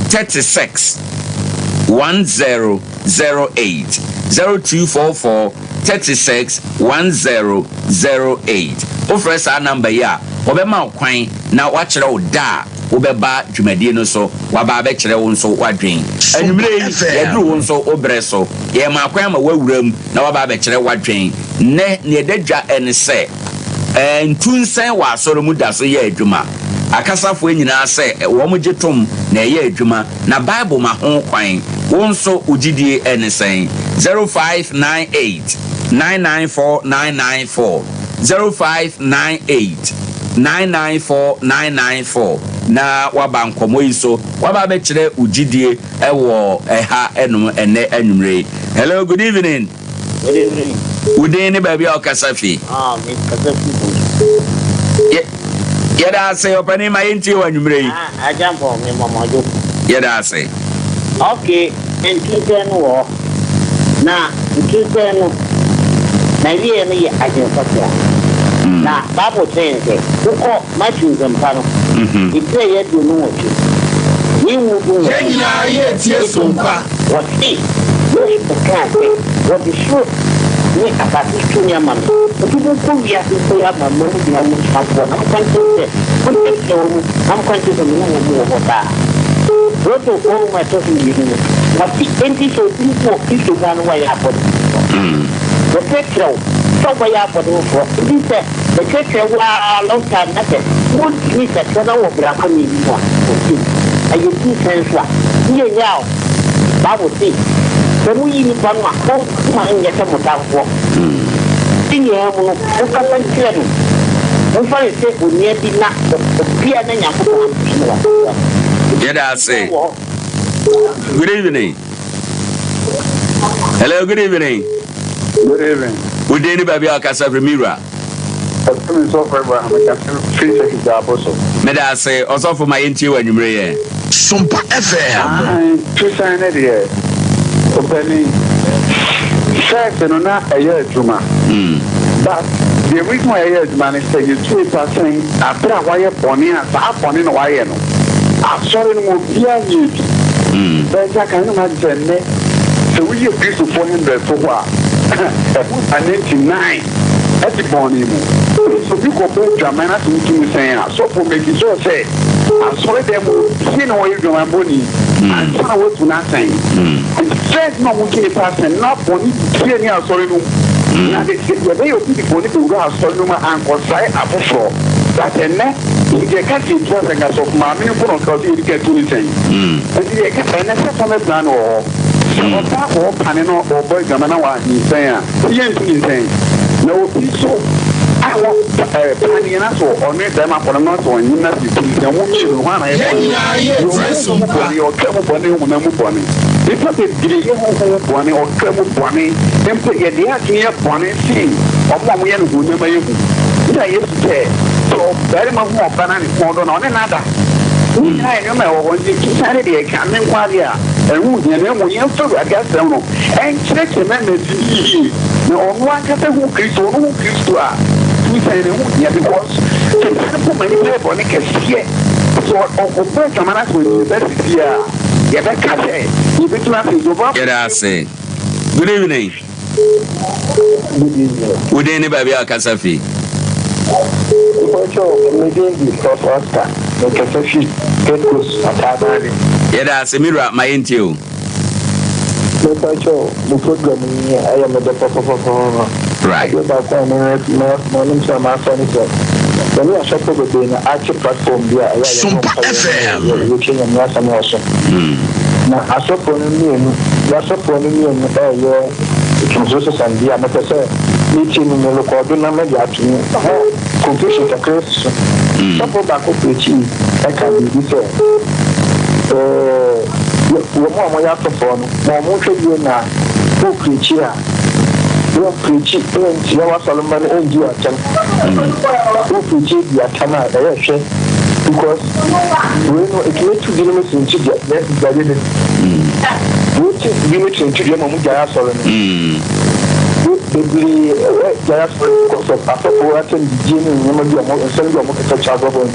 36 1008, 0244 36 1008. Wofrɛ saa number yi a, wɔbɛma wo kwan na wɔakyerɛ wo da a wobɛba dwumadie no so, woaba abɛkyerɛ wo nso w'adwen. Anwummerɛ yi, yɛaduru wo nso wo berɛ so. Yɛrema kwan ama woawura mu na woaba abɛkyerɛ w'adwen. Nnɛ, nea ɛda dwa ne sɛ, ntunsɛn wɔ asɔre mu da so yɛ adwuma. Akasafoɔ nyinaa sɛ wɔgye tom na ɛyɛ adwuma, na Bible ma ho kwan. Wo nso, wo gyidie ne sɛn? 0598 994 994. 0598 994 994 na woaba nkɔmmɔ yi so, woaba abɛkyerɛ wo gyidie wɔ ɛha nom ɛnnɛ anwummerɛ yi. Hello, good evening. Good evening. Wo din ne baabi a wokasa fi? Ah, me kasa fi Bonsu. Yɛda ase, ɔpanin, ma yɛntie wɔ anwummerɛ yi. Ah, Agyampo, me mɔmɔdwo. Yɛda ase. Okay, ntunsɛn no wɔ hɔ. Na nkyerɛkyerɛ no, n'awieɛ no yɛ adwensakra. Na Bible kyerɛ yɛn sɛ, wokɔ Matthew Nsɛmpa no, etire a ɛyɛ 28, ne mu du nwɔtwe Yɛn nyinaa yɛretie du nkron, Sompa. wɔse, Yesu kaa sɛ, Wɔde soro ne asase tumi ama me, enti monkɔ wiase nkɔyɛ amanaman mu nyinaa mu asuafoɔ, na monka nkyerɛ sɛ, monkyerɛkyerɛ wɔn mu, na monka nkyerɛ sɛ me ne wɔn wɔ hɔ daa. Korintofoɔ nwoma a ɛtɔ so mmienu no, wɔse, Enti sɛ obi wɔ Kristo mu a na wayɛ abɔde foforɔ. Wɔkyerɛkyerɛ wo sɛ wobɛyɛ abɔde foforɔ. Enti sɛ yɛkyerɛkyerɛ wo ara long time na sɛ wontumi nsakra na wowɔ bra bɔne bi mu a, wɔse ɛyɛ du sɛn nso a, ne yɛnnyaa wo. Bible se, Sɛ moyi nnipa no a, momma ɛnyɛ sɛ mo tamfoɔ. Ne nyinaa mu no, monkasa nkyerɛ no. Momfa no sɛ onua bi na obiara na Nyankopɔn ampene no wɔ asɛmpa no. Yɛda ase. Good evening. Hello, good evening. Good evening. Wo din ne baabi a ɔkasa firi mi wura. Ɛfiri mi sɔfo Abraham kasa firi Sekita Aboso. Meda ase ɔsɔfo ma yɛntie wɔ anwummere yɛ. Sompa FM. Tusan ne deɛ ɔpanin first no na ɛyɛ adwuma but the reason why ɛyɛ adwuma ne sɛ yɛtu nipa sɛn abere a wayɛ bɔne a saa bɔne na wayɛ no asɔre no mu obiara nyɛ bi. But I can imagine sɛ nnɛ sɛ woyi Akristofoɔ hundred to hɔ a, ɛmu ba 99 te bɔne mu. Nti sɛ obi kɔbɔ adwaman na sɛ wotu no sɛn a, sɔfo make sure sɛ asɔre dɛm hɔ obiara na ɔyɛ adwaman bɔne ansa na woatu no asɛn. Nti first na wɔtu nipa asɛn na bɔne biara nni asɔre no mu. Na de sɛ yɛbɛyɛ obi de bɔne bɛwura asɔre no mu a ankɔsae afoforɔ. But ɛnnɛ Nti yɛka sɛ yɛtu asɛn ka sɔfo maame no mpo na ɔka ɔsɛ yɛdi ka tu ne sɛn. Nti yɛka ɛnɛ sɛ family plan wɔ hɔ sɛ ɔbaa kɔ hɔ pane na ɔbɔ adwaman na wanyinsɛn a sɛ yɛntu ne sɛn. Na obi nso a wɔ paneɛ na sɛ ɔne bɛrima kɔ no na sɛ ɔnyem na sɛ yɛtu ne sɛn wɔn mmienu no hwan na ayɛ bɔne. Yɛ honhom mu bɔne yɛ ɔkra mu bɔne yɛ honam mu bɔne. Nnipa bebree yɛ honhom mu bɔne ɔkra mu bɔne mpo yɛde yɛn adwene yɛ bɔne sen wɔn a wɔyɛ no honam ayɛ mu. Nna Yesu. Sɛ sɛ ɔbarima hu ɔba na ne kɔn dɔ no a, ɔne no ada. Ne nyinaa yɛ nneɛma a ɛwɔ hɔ nti kisa ne deɛ ɛka me nko adeɛ a ɛho hia na mmom yɛmfa Awurade asɛm no nkyerɛkyerɛ mɛma fi yie na ɔno ankasa hu Kristo, ɔno hu Kristo a tumi sɛn no ɛho hia because kisa no po ma nipa yɛ bɔne kɛseɛ sɛ ɔkɔbɔ adwaman asɛ wɔ university a yɛbɛka sɛ yɛbɛtumi asɛ nti Yɛda ase. Good evening. Wo din ne baabi a ɔkasa fi? Mpakyɛw, me din de Prof. Oscar, mekasa fi Cape Coast, Ataabane. Yɛda ase me wura, ma yɛntie o. Mepakyɛw, mo program yi ɛyɛ me dɛ papapapapa. Right. Adeɛ baako a menim sɛ mafa ne sɛ, yɛne asɔfo bebree na ate platform bi a ɛyɛ a yɛbɔ mpaeɛ ne yɛtie Nyame asɛm wɔ so. Na asɔfoɔ no mmienu, y'asɔfoɔ no mmienu reyɛ conversation bi a mepɛ sɛ metie no mu rekɔɔdo na mede ato mu na confusion kakra asi so. Sɔfoɔ baako preachii ɛka biribi sɛ ɛɛ wɔn a wɔyɛ asɔfoɔ no ma wɔn nhwɛ yie na wo preachi a wo preachi ntia w'asɔremma no ndi atɛm. Wo preachi di atɛm a ɛyɛ hwɛ because Wei no, ɛtumi tu binom suntidua, gyae no. Wei tu binom suntidua ma wɔgyae asɔre no. Bebree gyae asɔre no because of asɔfoɔ atɛmdidie ne nneɛma bi a wɔn, nsɛm bi a wɔkeka kyerɛ asɔfoɔ no.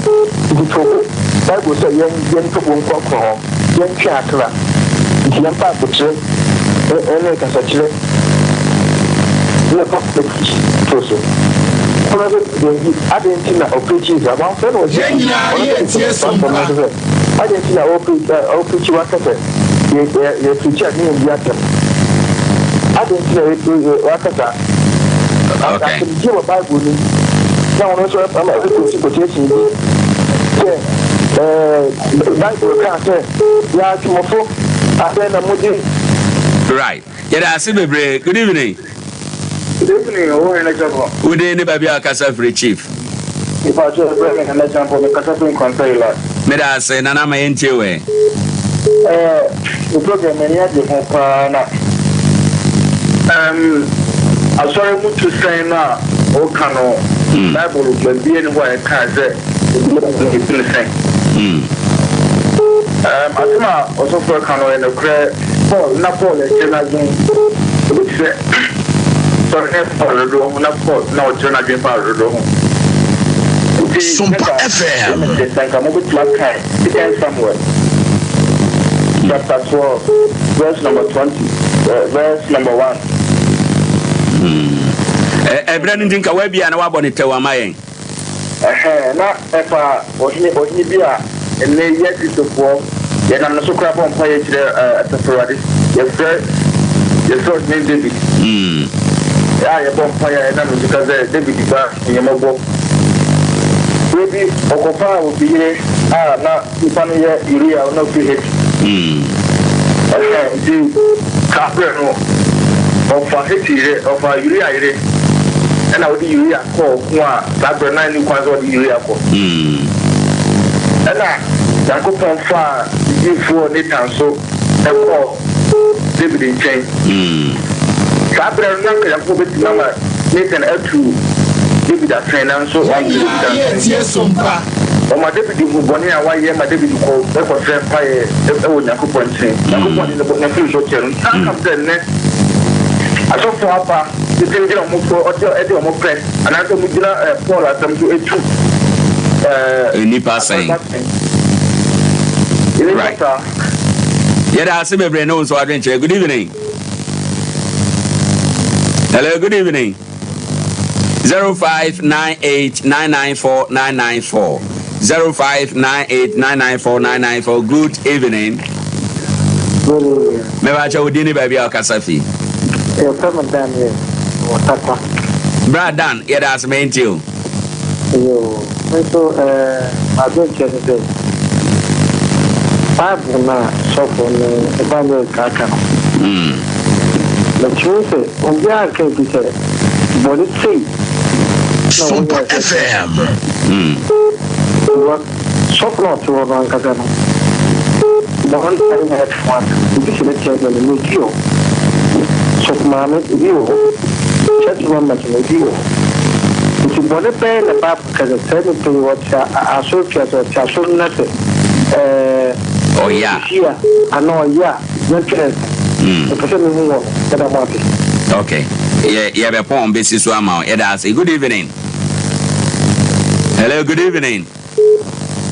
Nti tobo, Bible sɛ yɛn yɛn tobo nkorɔkorɔ hɔ, yɛntwe akra. Nti yɛmfa aboterɛ ne kasakyerɛ. Na ɛkɔ to so. Ɔno nso dɛn adɛn nti na ɔpreachi saa? Wamfrɛ no ɔsi. Yɛn nyinaa Ɔno yɛ nso tie platform sompa. no so sɛ adɛn nti na ɔpreachi waka sɛ yɛ yɛ yɛ preachi a ne yɛn di atɛm. Adɛn nti na yɛ waka saa? Okay. Asɛmdie wɔ Bible no mu. Na ɔno nso ama ɛkɔsi quotation bi sɛ ɛɛ Bible kaa sɛ yɛ atwomofo adɛn na mode Right. Yɛda ase bebree. Good evening. Good evening, owó hɛn ɛkyɛfo. Wo din ne baabi a ɔkasa firi chief. Ìpàtɛ ɛbrɛ mi Nana Kyampɔ, mi kasa firi Nkwanta Ila. Meda ase Nana ma yɛntie wo ɛ. Ɛɛ, wo program m'ani agye ho paa na ɛɛm asɔre mu tu sɛn no a woka no Bible baabi ni hɔ a ɛka sɛ obi yɛ tu sɛn. Ɛɛm asɛm a ɔsɔfo ɛka no yɛ nokorɛ. Paul, na Paul rekyerɛ n'adwene. Obi te sɛ sɔre ne Paul dodoɔ ho, na Paul na ɔkyerɛ n'adwene fa dodoɔ ho. Nti, Sompa nka FM. yɛmɛ sɛ nka mobɛtumi akan Second Samuel chapter 12 verse number 20, verse number 1. Ɛberɛ no nti nka woabia na woabɔ ne tɛw ama yɛn. Ɛhɛɛ, na ɛfa ɔhene, ɔhene bi a ɛnnɛ yi yɛn Kristofoɔ, yɛnam ne so koraa bɔ mpaeɛ kyerɛ ɛɛ Asafo Awurade. Yɛfrɛ, yɛfrɛ ɔhene David. A yɛbɔ mpaeɛ a yɛnam ne so ka sɛ, David ba, hu yɛn mmɔbɔ. Berɛ bi, ɔkɔfaa obi yere a na nipa no yɛ Uria a na ɔfiri Heti. Ɛhɛɛ, nti saa berɛ no, ɔfaa Heti yere, ɔfaa Uria yere, ɛna ɔde Uria kɔɔ ɔko a saa berɛ no na ɛnni kwan sɛ ɔde Uria kɔ. Ɛnna Nyankopɔn faa ne diyifoɔ Natan so kɔɔ Dawid nkyɛn. Saa berɛ no, na anka Nyankopɔn bɛtumi ama Natan atu Dawid atɛn, nanso Yɛn wantu Dawid nyinaa yɛ antɛn. tie sompa. Ɔma Dawid hu bɔne a wayɛ ma Dawid kɔ kɔsrɛ mpaeɛ wɔ Nyankopɔn nkyɛn. Nyankopɔn de ne mfomsoɔ kyɛɛ no. Nti na sɛ nnɛ asɔfoɔ aba tete gyina wɔn so ɔde wɔn pɛ anaasɛ wɔn gyina Paul asɛm so etu Nnipa sɛn? Nnipa Right. saa. Yɛda ase bebree ne wo nso adwenkyerɛ. Good evening. Hello, good evening. 0598994994. 0598994994. Good evening. Mɛba kyɛ wo din ne baabi a ɔkasa fi. Yɛfrɛ me Daniel wɔ Tata. Bra Dan, yɛda ase ma yɛntie o. Yoo, me nso ɛɛ m'adwenkyerɛ ne sɛ, Bible no a sɔfo ne evangelist aka no, metumi sɛ obiara nka bi sɛ bɔne sei na Sompa wɔyɛ sɛ FM. Because sɔfo no a ɔte hɔ no ankasa no, bɔne na ɛka ho asɛm. Ebi sɛ ne kyerɛ no no, ebi wɔ hɔ. Sɔfo maame, ebi wɔ hɔ. Church members no, ebi wɔ hɔ. Nti bɔne bɛn na Bible ka sɛ saa nipa yi ɔte asɔrefie ase, ɔte asɔre no na sɛ Ɛɛ Ɔyɛ a. Ɔsi a anaa ɔyɛ a yɛntwɛn mepɛ sɛ mehu wɔn meda mo ase. Okay yɛ yɛbɛpɔn bɛsi so ama wo yɛda ase good evening hello good evening.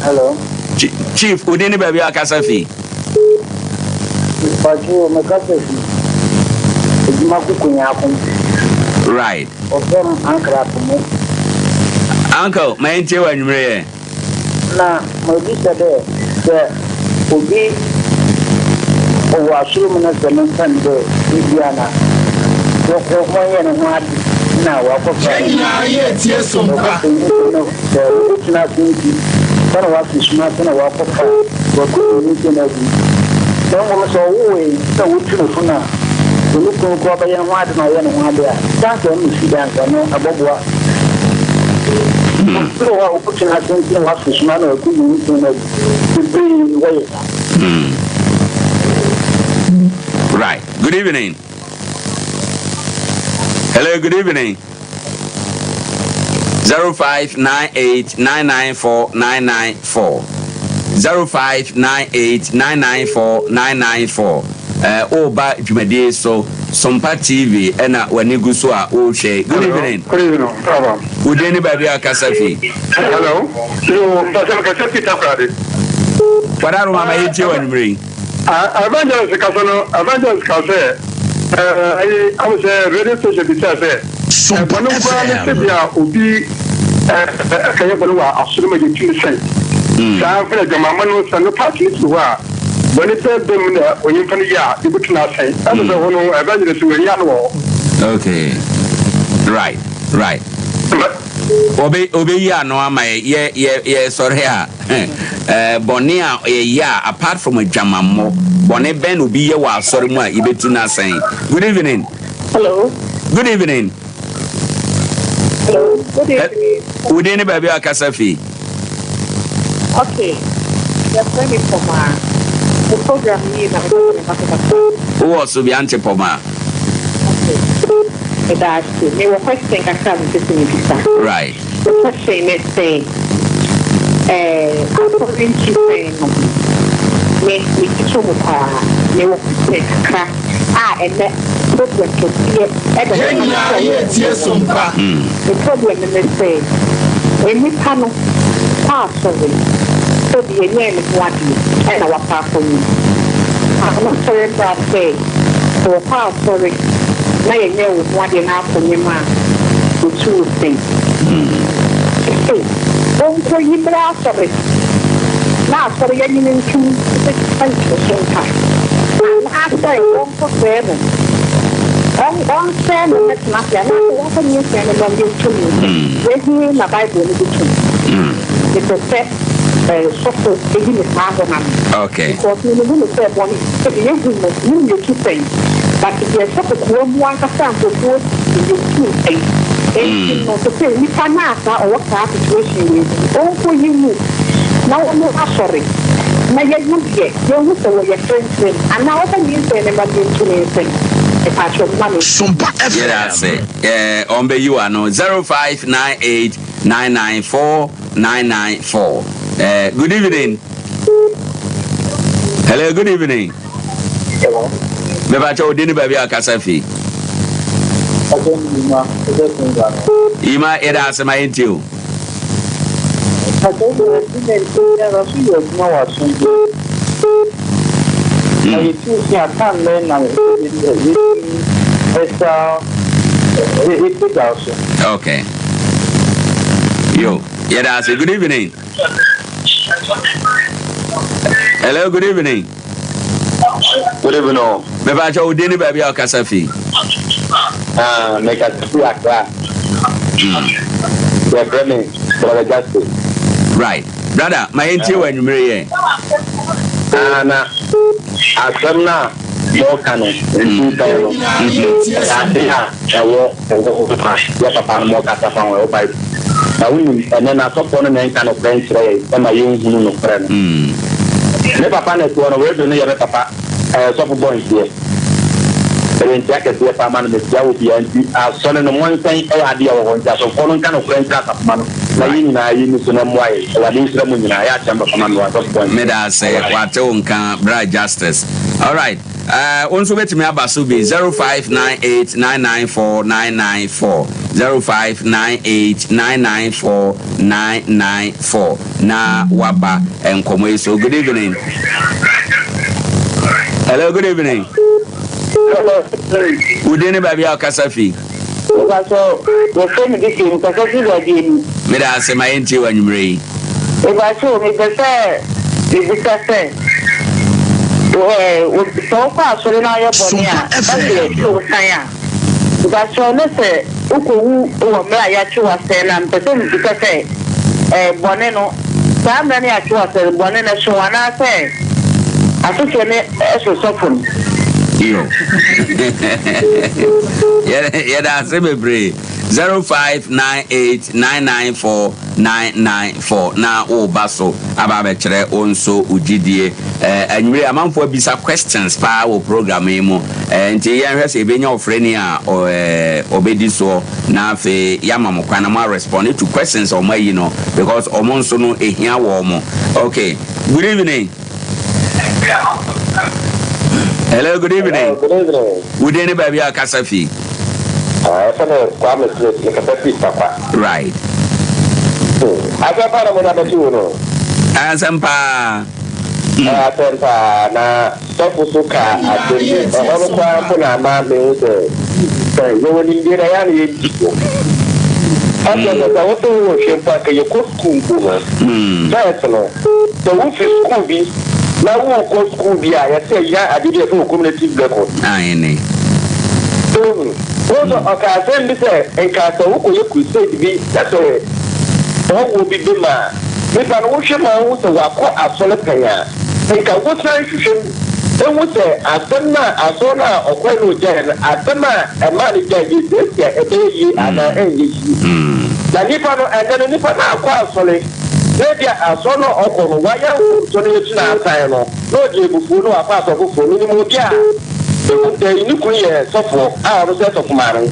Hello. Chief wo din ne baabi a kasa fi. Mpacho mekasa fi Edwuma Koko Nyako. Right. Wɔfrɛ m Uncle Apomu. Uncle ma yɛntie wɔ anwummere yɛ. Na mebisa dɛ, sɛ obi wɔ asɔr mu na sɛ memfa no dɛ bi a na wɔnnyɛ no ho adze na ɔakɔfa ɔkɔpɛ no, sɛ obotena ase ntsi na ɔafi sum ase na ɔakɔfa ɔakɔyi nyimpa no adi. Na mbom sɛ ɔwowee na wotu no fo na sɛ no kun koraa ɔbɛyɛ no ho adze na ɔyɛ no ho adze a, siantsir a ɔno si dɛ anka ɔno bɔboa. Obi wɔ hɔ a okotu n'ase nti na waso soma na wakoyi ne kunu no adi. Bebree wɔyɛ saa. Right. Good evening. Hello, good evening. 0598 994 994. 0598 994 994. Eh, woba dwumadie so Sompa TV ɛna w'ani gu so a wohwɛ. Good evening. Good evening, Papa. Wo din ne baabi a kasa fi? Hello. Yo, Pastor kasa fi Takoradi. Kwada Roma ma yɛntie wɔ anwummere yi. Evangelist kasa no, evangelist ka sɛ, ɛyi, awo sɛ radio station bi sɛ sɛ, ɛbɔne koraa ne sɛ bi a obi ɛkɛyɛ bɔne wɔ asɔre ma yɛtumi sɛn. Saa mfɛn adwamamma no sɛ no paati no firi hɔ a, Bɔne bɛn bɛ mu na onyimpa no yɛ a yebotum asɛn? Ɛsɛ sɛ hɔ no evangelist wɔ enyi ano wɔ hɔ. Okay. Right, right. Obe obeyi ano ama yɛ yɛ yɛ yɛ sɔre a eh, bɔne a yɛyɛ a apart from adwamammɔ bɔne bɛn na obi yɛ wɔ asɔre mu a yɛbɛtu no asɛn. Good evening. Hello. Good evening. Hello. Good evening. Wo din ne baabi a kasa fi? Okay. Yɛfrɛ me Pɔmaa. Mo program yi na mepɛ sɛ meba so kakra. Wowɔ so bi ante Pɔmaa? Okay. Meda ase. Mewɔ question kakra a mepɛ sɛ mebisa. Right. The question ne sɛ, eh, asɔre nkyesɛn no, me, metwitwa mu paa. Mewɔ question kakra a ɛnɛ problem kɛseɛ ɛbɛka Yɛn nyinaa yɛretie Sompa. Me problem ne sɛ nnipa no kɔ asɔre sɛbi yɛnyɛɛ ne ho adeɛ ɛna wakɔ akɔyɛ bi. M'asɔre bra sɛ sɛ wɔkɔ asɔre na yɛnyɛɛ wo ho adeɛ na akɔnyem a wɔtu wo sɛn? Mese ɔnkɔyi mmra asɔre na asɔre yɛnye no ntom sɛ so mpa anaasɛ Ɔsɛɛ no. Ɔn, ɔnsɛɛ no mmɛtena ase, anaasɛ wɔmfa nyinsɛn no mma nto ne nsam. Wei he na Bible no gye tom. Mepɛ sɛ eh, sɔfo yi me saa hɔ ma me. Okay. Because me mehu no sɛ bɔne sɛdeɛ yɛhu no, ne mu yɛtu sɛn. But deɛ ɛhyɛ kokoa mu ankasa a nkurɔfoɔ di no, yɛntu nsɛn. Enti no, sɛ sɛ nipa no a saa ɔwɔ saa situation wei mu no, ɔnkɔyi mu na ɔno asɔre na yɛhu deɛ, yɛhu sɛ wɔyɛ frɛmfrɛm anaa ɔfa nyinsɛn no ma no ntu ne nsam. Mepaakyɛw mma me. Sompa FM. Yɛda ase. Eh, wɔn bɛyi wo ano. 0598 994 994. Eh, good evening. Hello, good evening. Hello. Mepaakyɛw wo din ne baabi a kasa fi. Yima, Yima, yɛda ase ma yɛntie o. Na yɛtumi sua tan bɛn na yɛtumi ɛsa ɛpagya so. Okay. Yo, yɛda ase. Good evening. Hello, good evening. Good evening. o. Mepakyɛ wo din ne baabi a ɔkasa fi. Ah, mekasa fi Accra. Yɛfrɛ me Brother Justice. Right. Brother, ma yɛntie wɔ anwummere yɛ. Ah, na asɛm no a mɔka no ntintan no, ɛyɛ ade a ɛwɔ ɛwɔ hɔ a yɛ papa no mɔkasa fa ho ɛwɔ Bible. Na wonim, ɛnɛ no asɔfoɔ no na ɛnka nokorɛ nkyerɛ yɛn ɛma yɛnhunu nokorɛ no. Me papa na ɛtoɔ no, radio no yɛ me papa ɛɛ sɔfo bɔ nseɛ. Ɛyɛ nkyia kɛseɛ paa ma no, mekyia wɔ biara nti asɔre no mmɔnsɛn ɛyɛ adeɛ ɛwɔ hɔ nti asɔfoɔ no nka nokorɛ nkyerɛ asafoma no. Na yɛn nyinaa yɛnni so na ɛmmoa yɛn. Awurade nhyira mo nyinaa. Yɛ akyɛm papa ma me wɔ asɔfo bɔne. Meda ase, wate wo nka bra Justice. Alright, eh, wo nso wobɛtumi aba so bi 0598 994 994 0598 994 994 na waba nkɔmmɔ yi so. Good evening. Hello, good evening. Hello. Wo din ne baabi a wokasa fi? Mepakyɛw, wɔfrɛ me Dike, mekasa fi Guadeani. Meda ase ma yɛntie wo anwumerɛ yi. Mepakyɛw, mepɛ sɛ mebisa sɛ, sɛ wokɔ asɔre na woyɛ bɔne a, na sɛ yɛtwe wo san a, mepakyɛw, na sɛ wokɔwu wɔ mmerɛ a yɛatwe wo asɛn no a, mepɛ sɛ mebisa sɛ, bɔne no, Saa mmerɛ no yɛatwe asɛ no bɔne no so anaasɛ asotwe no so sɔfo no. Yo. Yɛda ase bebree. 0598994994 na woba so aba abɛkyerɛ wo nso wo gyidie. Eh, anwummere amanfoɔ abisa questions paa wɔ program yi mu. Eh, nti yɛnhwɛ sɛ yɛbɛnya ɔfrɛni a ɔbɛdi soɔ. Na afei yama mo kwan na mo a respond to questions a wɔn ayi no because wɔn nso no ehia wɔn mo. Okay, good evening. Hello, good evening. Hello, good evening. Wo din ne baabi a kasa fi? Ah, ɛfɛ ne Kwame Smith, me kasa fi Takwa. Right. Asɛm pa na mo na bɛte wo no. Asɛm paa. Asɛm paa na Sɔfo so kaa asɛm bi, ɛhɔ no koraa mpo na ama mehu sɛ, sɛ yɛwɔ nimdeɛ no, ɛyɛ a na yɛnni so. Ɔkyerɛ sɛ, sɛ wo se wowɔ hwɛ mpo a, nka yɛkɔ sukuu mpo no, first no, sɛ wofi sukuu bi na worekɔ sukuu bi a, yɛsɛ yɛhia adeɛ bi a yɛfrɛ no cumulative record. Aane. So wohu? Wohu sɛ ɔkaa asɛm bi sɛ, nka sɛ wokɔyɛ crusade bi na sɛ ɔwɔ bi bem a, nipa no wohwɛ ma wohu sɛ wakɔ asɔre pɛn a, Nka wosan hwehwɛ mu hu sɛ asɛm no a asɔr no a ɔkɔe na ogyae no, asɛm a ɛmaa no gyae yɛ siesie a ɛbɛyɛ yie anaa ɛnyɛ yie. Na nipa no, ɛnnɛ no, nipa no akɔ asɔre, na ebia asɔr no a ɔkɔ no, wayɛ mfomso na yɛatu no asan no, na ɔde abufuo na wakɔ asɔr foforɔ. Menim obi a ne ne kunu yɛ sɔfoɔ a ɔno nso yɛ sɔfo maame.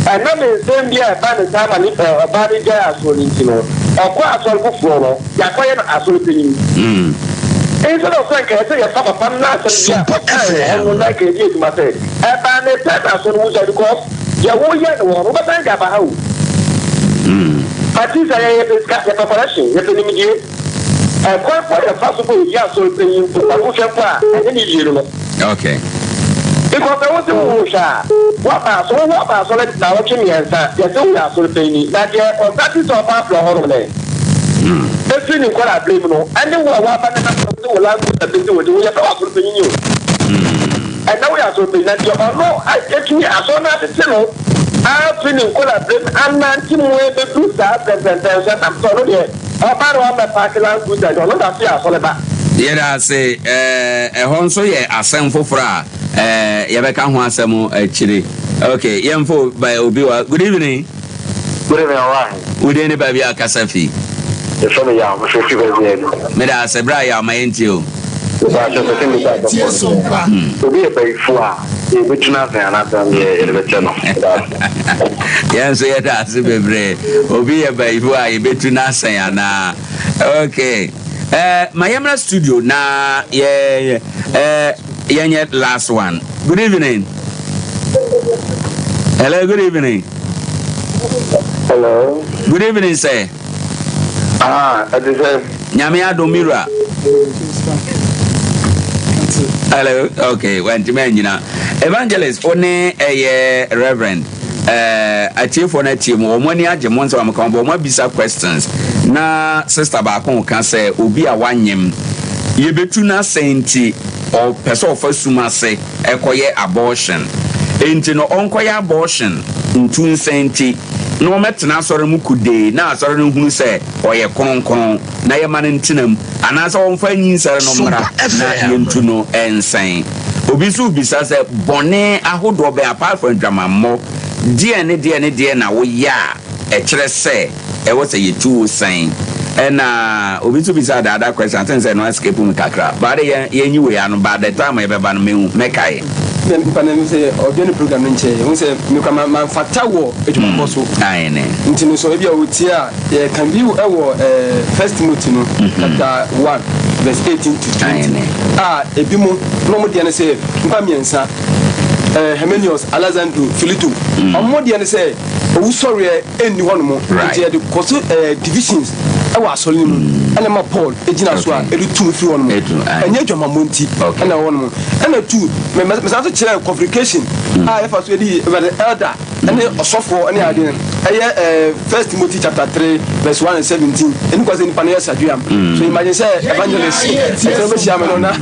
Ɛnam nsɛm bi a ɛbaa ne saa ma ne ɔbaa no gyae asɔr no nti no, ɔkɔɔ asɔr foforɔ no, Yɛakɔyɛ no asɔre panyin. Instead of sɛ nka ɛsɛ yɛfa papa no n'asɛm bi a ɔkae wɔ hɔ no na nka yɛde adwuma sɛ ɛbaa ne sɛ na asɔre wogyae because deɛ woyɛ no wɔ hɔ no wobɛsan de aba ha o. But sɛ yɛn yɛpɛ sika, yɛpɛ correction, yɛpɛ nimdie. Ɛkwan mpo a yɛfa so bɔ yɛdi asɔre panyin mpo na wohwɛ mpo a ɛnyɛ ne yie no no. Okay. Because sɛ wose wo hwɛ a, woaba asɔre, wo aba asɔre naawɔtwe miɛnsa, yɛse woyɛ asɔre panyin, na deɛ ɔsate sɛ ɔba afrɛ hɔ nom nɛ, efiri ne nkwadaa bere mu no, ɛne wo a woaba ne nam sɛ wode wo land cruiser besi wo de, woyɛ sɛ wo asɔre panyin o. Ɛnɛ woyɛ asɔre panyin, na deɛ ɔno atumi asɔre no atete no afiri ne nkwadaa bere mu anante mu ebeduru saa pɛmpɛmpɛn so, ɛnam sɛ ɔno deɛ ɔba no wamɛ paake land cruiser nti ɔno da so yɛ asɔre ba. Yɛda ase. Ɛhɔ nso yɛ asɛm foforɔ a yɛbɛka ho asɛm akyire. Ok, yɛmfa obi wɔ. Good evening. Good evening, ɔwɔ Wo din ne baabi a kasa fi? Yɛfrɛ me Yaw, mefrɛ fi baabi a bi. Meda ase, bra Yaw, ma yɛntie o. Mepa kyɛw pɛ sɛ mebisa asɔfoɔ no sɛ, obi yɛ bayifoɔ a, yɛbɛtu no asɛn anaasɛ deɛ yɛde bɛkyɛ no? Meda ase. Yɛn nso yɛda ase bebree. Obi yɛ bayifoɔ a, yɛbɛtu no asɛn anaa? Okay. Eh, ma yɛmmra studio na yɛ eh, yɛnyɛ last one. Good evening. Hello, good evening. Hello. Good evening, sir. Ah, ɛte sɛ. Nyame adom mi wura. Hello, okay, wantumi anyina. Evangelist, wo ne ɛyɛ Reverend. Eh, atiefoɔ no atie mu, wɔn ani agye mo nsɛm a moka ho, but wɔn abisa questions. Na sister baako ka sɛ obi a wanyem, yɛbɛtu no asɛn nti ɔpɛ sɛ ɔfa sum ase ɛkɔyɛ abortion. Enti no ɔnkɔyɛ abortion ntu nsɛn nti na ɔmɛtena asɔre mu kudee na asɔre no nhunu sɛ ɔyɛ kronkron na yɛma no ntena mu anaasɛ ɔmfa nyinsɛre no mmra na yɛntu no nsɛn. Obi nso rebisa sɛ bɔne ahodoɔ bɛn apart from adwamammɔ deɛn ne deɛn ne deɛn na woyɛ a ɛkyerɛ sɛ ɛwɔ sɛ yɛtu wo sɛn? Ɛna obi nso bisaa the other question, I think sɛ ɛno escape me kakra but yɛn yɛnyi wei ano by the time yɛbɛba no mehu mɛkae. Nipa na sɛ ɔdwe ne program no nkyɛn ɛhu sɛ mekora mamfata wɔ adwumabɔ so nti no sɛ ebi a ɔtie a yɛka bi wɔ First Timothy no chapter 1 verse 18 to 20 a ebi mu na ɔmo deɛ no sɛ mpa mmiɛnsa, Hermenius, Alexandro, Philito, ɔmo deɛ no sɛ owusɔreɛ ɛnni hɔ nom, nti yɛde kɔ so divisions ɛwɔ asɔre no mu, ɛna ma Paul gyina so a ɛde tum firi hɔ nom. Ɛnyɛ adwamammɔ nti ɛna ɛwɔ nom. Ɛna tu mesan so kyerɛ qualification a yɛfa so yɛde ɛwɛde elder ɛne ɔsɔfoɔ ɛne adeɛ no, ɛyɛ First Timothy chapter 3 verse 1 and 17. Ɛni kɔ sɛ nipa no yɛ sadweam. So imagine sɛ evangelist ɛsɛ wobɛhyia me no na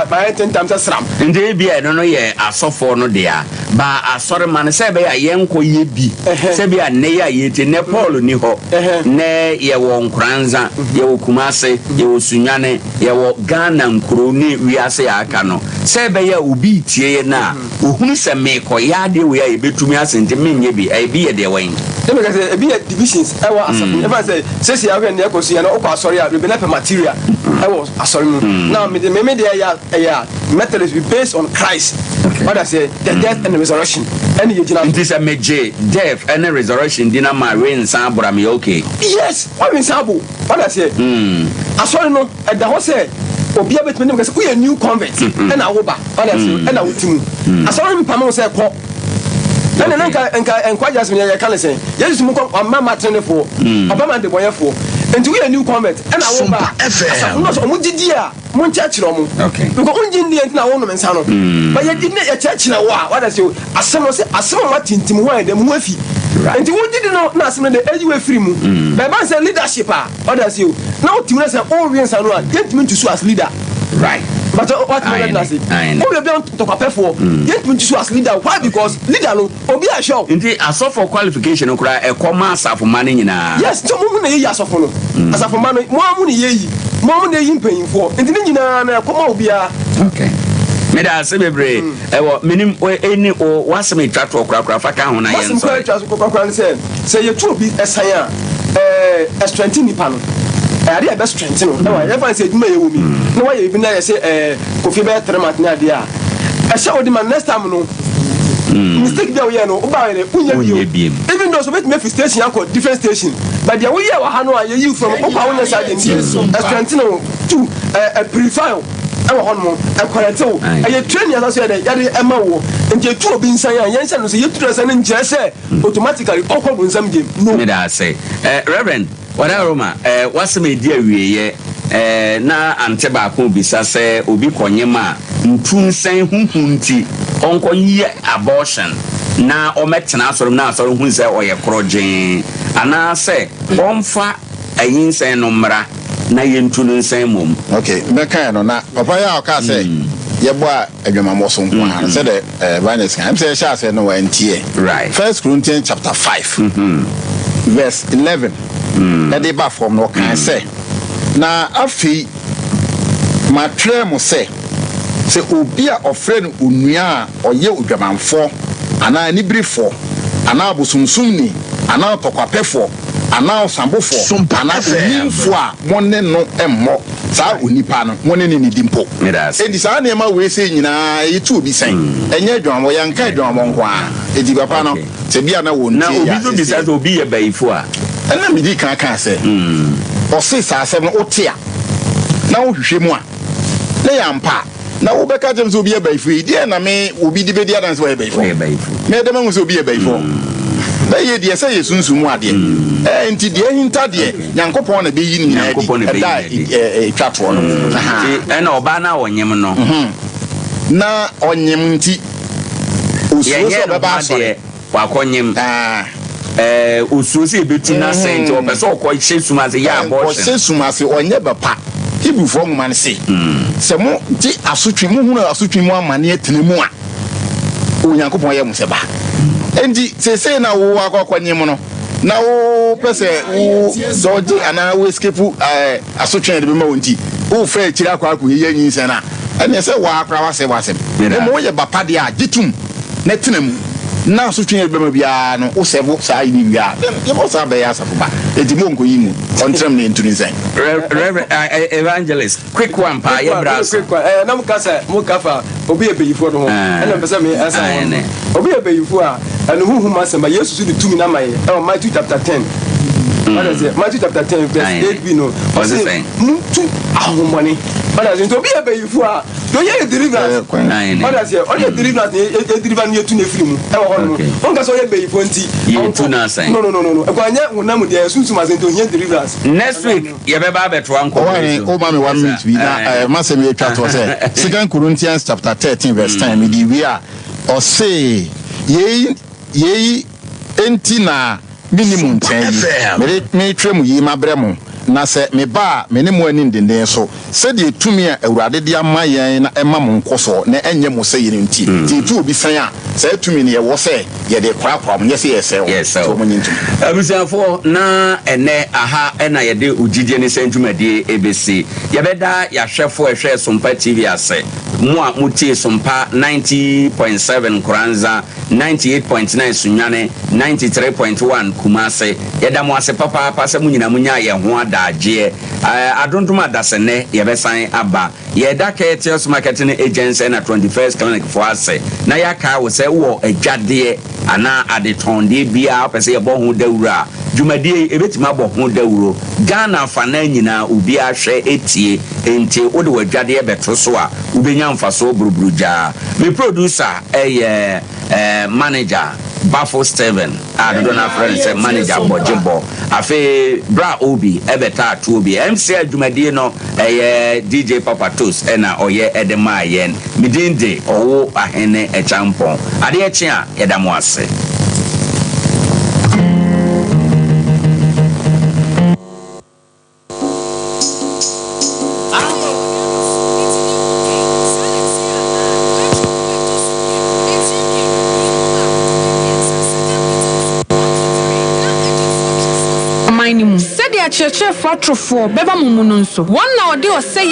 mayɛ tentam sɛ sram. Nti ebi a ɛno no yɛ asɔfoɔ no dea, ba asɔre ma no sɛ ɛbɛyɛ a yɛnkɔ yɛ bi sɛ bi a nnɛ yɛ a yɛtie nnɛ Paul ni hɔ nnɛ. Yɛwɔ Nkoranza, yɛwɔ Kumase, yɛwɔ Sunyane, yɛwɔ Ghana nkuro ne wiase a aka no, sɛ ɛbɛyɛ a obi tie yɛ no a ohunu sɛ meekɔyɛ adeɛ wei a yɛbɛtumi ase, nti menyɛ bi. Ɛyɛ bi yɛ deɛ wɔn Ɛmɛ ka sɛ ebi yɛ divisions ɛwɔ asafo mu. Ɛfɛ sɛ sɛsi ahwɛ nea ɛkɔ so yɛ no, wokɔ asɔre a bebree na pɛ material ɛwɔ asɔre mu. Na mede meme deɛ ɛyɛ ɛyɛ a Methodist be based on Christ. What I say, the death and the resurrection ɛne yɛ gyina so. Nti sɛ megye death ɛne resurrection di na ma we nsa abora meyɛ okay? Yes, wɔwe nsa abo. What I say, asɔre no ɛda hɔ sɛ obiara bɛtumi ne mu kɛ sɛ woyɛ new convert ɛna woba. What I say, ɛna wote mu asɔre mpam wo sɛ kɔ ɛna na nka nka nkwagye asɛm yɛ yɛka ne sɛn? Yesu mu kɔ ɔma ma tenefoɔ, ɔba ma ndebɔnyɛfoɔ. Nti woyɛ new convert ɛna woba asafo no sɛ ɔmo gyidi a mo nkyerɛkyerɛ ɔmo because wongye nni nti na wonom nsa no, but yɛdi ne yɛkyerɛkyerɛ wo a wada sɛ asɛm no sɛ asɛm a moatintim ho ayɛ dɛ mo ho afi, nti wogye di no na asɛm no de ɛyi wo afiri mu. Bɛɛba sɛ leadership a wada sɛ o na wotumi no sɛ wowe nsa no a, yɛntumi ntu so as leader. But watumi bɛtena ase woyɛ bi ntɔkwapɛfoɔ, yɛntumi ntu so as leader. Why? Because leader no obi ahwɛ wo. Nti asɔfo qualification no koraa ɛkɔ ma asafo ma no nyinaa? Yes, nti ɔmo mu na yɛyi asɔfo no. Asafo ma no mo amu na yɛyi mo amu na yɛyi mpanyinfoɔ, nti ne nyinaa na ɛkɔ ma obiara. Okay, meda ase bebree. Ɛwɔ menim ɛni o wasɛm etwa toɔ korakora fa ka ho na yɛn Masɛm kora sɔre. atwa so korakora ne sɛ sɛ yɛtu obi ɛsan a, ɛɛ ɛstrengthen nipa no. Ɛyɛ adeɛ a ɛbɛ strengthen no. Ɛwɔ yɛfa sɛ adwuma yɛ wɔ mi na wayɛ bibi na yɛ sɛ kofie bɛyɛ 3 months ne adeɛ a ɛhyɛ wo de ma next time no, mistake bi a woyɛ no woba yɛ dɛ wonyɛ Wonyɛ bio. biem. Even though so wobɛtumi afi station akɔ different station, but deɛ woyɛ wɔ ha no a yɛyi from wokɔ a wonyɛ saa deɛ nti ɛstrengthen wo two ɛɛ purify wo ɛwɔ hɔ nom, ɛcorrect wo. Ɛyɛ training asa so yɛ dɛ yɛde ɛma wo. Nti etu obi nsan a yɛnhyɛ no sɛ yɛtu no nsan no nkyerɛ sɛ automatically ɔkɔ bonsam gyem no. Meda ase, Reverend Wada Roma. Wasɛm edi awieɛ, na ante baako bisa sɛ obi kɔnyem a ntu nsɛn huhu nti ɔnkɔ yɛ abortion na ɔmɛtena asɔre mu na asɔre hu sɛ ɔyɛ korɔgyee, anaasɛ ɔmfa ayinsɛn no mmra na yɛntu no nsɛn mmom? Ok, mɛkae no na papa yi a ɔkaa sɛ yɛbɔ a adwamammɔ so nko ara no, sɛdeɛ evangelist kan ɛm sɛ yɛhyɛ aseɛ no wantiɛ. First Corinthians chapter 5 verse 11 ɛde ba fam no, ɔkan sɛ, "Na afei matwerɛ mo sɛ, sɛ obi a ɔfrɛ no onua a ɔyɛ odwamanfoɔ anaa aniberefoɔ anaa abosomsomni anaa ɔtɔkwapɛfoɔ anaa ɔsabofoɔ anaa onimfoɔ a, mo ne no mmɔ, saa onipa no mo ne ne nidi mpo." Meda ase. Enti saa nneɛma wei sɛ nyinaa yɛtu obi sɛn, ɛnyɛ adwamammɔ, yɛnka adwamammɔ nko a. Enti papa no sɛ bia na wɔntie Na yɛ obi a nso bisa seesei sɛ obi yɛ bayifo a. Ɛna medi kan kaa sɛ ɔse saa asɛm no wote a na wohwehwɛ mu a na yɛ ampa a, na wobɛka kyerɛ me sɛ obi yɛ bayifo yi deɛ, na me obi de bɛdi adanse sɛ ɔyɛ bayifo? Ɔyɛ bayifo. Mɛyɛ dɛ mahu sɛ obi yɛ bayifo? Bɛyɛ deɛ sɛ yɛ sunsum mu adeɛ. Nti deɛ ahinta deɛ, Nyankopɔn na bɛyi no nyinaa adi Nyankopɔn na bɛyi ɛda no a adi. ɛtwa toɔ no. Aha. Nti ɛna ɔbaa no a ɔnyem no. Na ɔnyem nti osuro sɛ Yɛnyɛ no ɔbɛba ho asɔre. adeɛ, wakɔnyem. Osuro sɛ yɛbɛtu no asɛn nti ɔpɛ sɛ ɔkɔ hyɛ sum ase yɛ abortion. Ɔhyɛ sum ase, ɔnyɛ bɛpa. Hebrifoɔ nwoma no se, sɛ mo gye asotwe, mohunu asotwe mu amanneɛ tena mu a, Onyankopɔn yɛ mo sɛ ba. Enti seesei na wo akɔ akɔnyem no, na wopɛ sɛ wo dɔgye anaa wo escape asotwe a yɛde bɛma wo nti, wofɛ akyiri akɔ akɔyɛ nyinsɛn a, ɛneɛ sɛ woa koraa woasɛe w'asɛm. Mmom woyɛ ba pa deɛ a, gye tom na tena mu. Na asotwe a ɛbɛma biara no, wo sɛvo saa yi no wie a, then yɛbɔ saa bɛyɛ asafo ba. Enti mo nkɔyi mu, ɔntrɛm na yɛntu ne nsɛn. Rev. Evangelist, quick one paa, yɛ bra so. Quick one, eh, na mo ka sɛ mo ka fa obi yɛ bayifoɔ no ho, ɛna mpɛ sɛ me ɛsa ho no. Obi yɛ bayifoɔ a, ɛno huhu mu asɛm ba, Yesu so de tumi no ama yɛ, ɛwɔ Matthew chapter 10. Wada sɛ, Matthew chapter 10 verse 8b no, ɔse, muntu ahonhommɔne. Wada sɛ, nti obi yɛ bayifoɔ a, Deɛ ɔyɛ yɛ deliverance. Ɔde aseɛ ɔde yɛ deliverance na yɛ deliver no yɛ tu no efiri mu ɛwɔ hɔ nom. Ɔnka sɛ ɔyɛ bɛyifoɔ nti. Yɛ tu no asɛn. No no no no ɛkɔ anyɛ honam mu deɛ sunsum asɛn nti ohia deliverance. Next week yɛ bɛba abɛtoa nkɔmɔ yi so. Ɔwɔ ma mi one minute bi na ɛɛ ma sɛm yɛ twa toɔ sɛ Second Corinthians chapter 13 verse 10 mi di wie a ɔse yei yei enti na menni mo nkyɛn yi, mede meretwerɛ mo yei mabrɛ mo, na sɛ meba a, me ne mo anni ndenden so, sɛdeɛ tumi a Awurade de ama yɛn na ɛma mo nkɔsoɔ, na ɛnyɛ mo sɛeɛ no nti. Nti yɛtu obi sɛn a, saa tumi no yɛwɔ sɛ yɛde korakora wɔn, nyɛ sɛ yɛresɛe wɔn, nti wɔn nnye ntom. Abusuafoɔ, na ɛnnɛ aha na yɛde Ogyidie Ne Sɛn dwumadie rebɛsi. Yɛbɛda yɛahwɛfoɔ a ɛhwɛɛ Sompa TV ase, mo a motie Sompa 90.7 Nkoranza, 98.9 Sunyani, 93.1 Kumasi. Yɛda mo ase papaapa sɛ mo nyinaa monyaa yɛn ho adaagyeɛ. Adondom Adasɛnnɛ yɛbɛsan aba. Yɛreda Kertius Marketing Agency ɛna 21st Clinic foɔ ase na yɛakae wo sɛ wowɔ adwadeɛ anaa adetɔndeɛ biara wopɛ sɛ yɛbɔ ho dawuro a, dwumadie yi ɛbɛtumi abɔ ho dawuro. Ghana afanaa nyinaa obiara hwɛ tie enti wode w'adwadeɛ bɛto so a wobɛnya mfasoɔ buruburugyaa. Me producer yɛ manager Bafo Stephen a dodoɔ no ara frɛ no sɛ manager Bɔgyebɔ. Afei Bra Obi bɛtaa toɔ bi. MC dwumadie no ɛyɛ DJ Papa Toast na ɔyɛ de maa yɛn. Me din de Ɔwo Ahene Kyampɔn. Adeɛ kye a yɛda mo ase. Ɔman no mu. Sɛdeɛ akyerɛkyerɛfoɔ atorofoɔ bɛba mo mu no nso, wɔn na wɔde ɔsɛeɛ.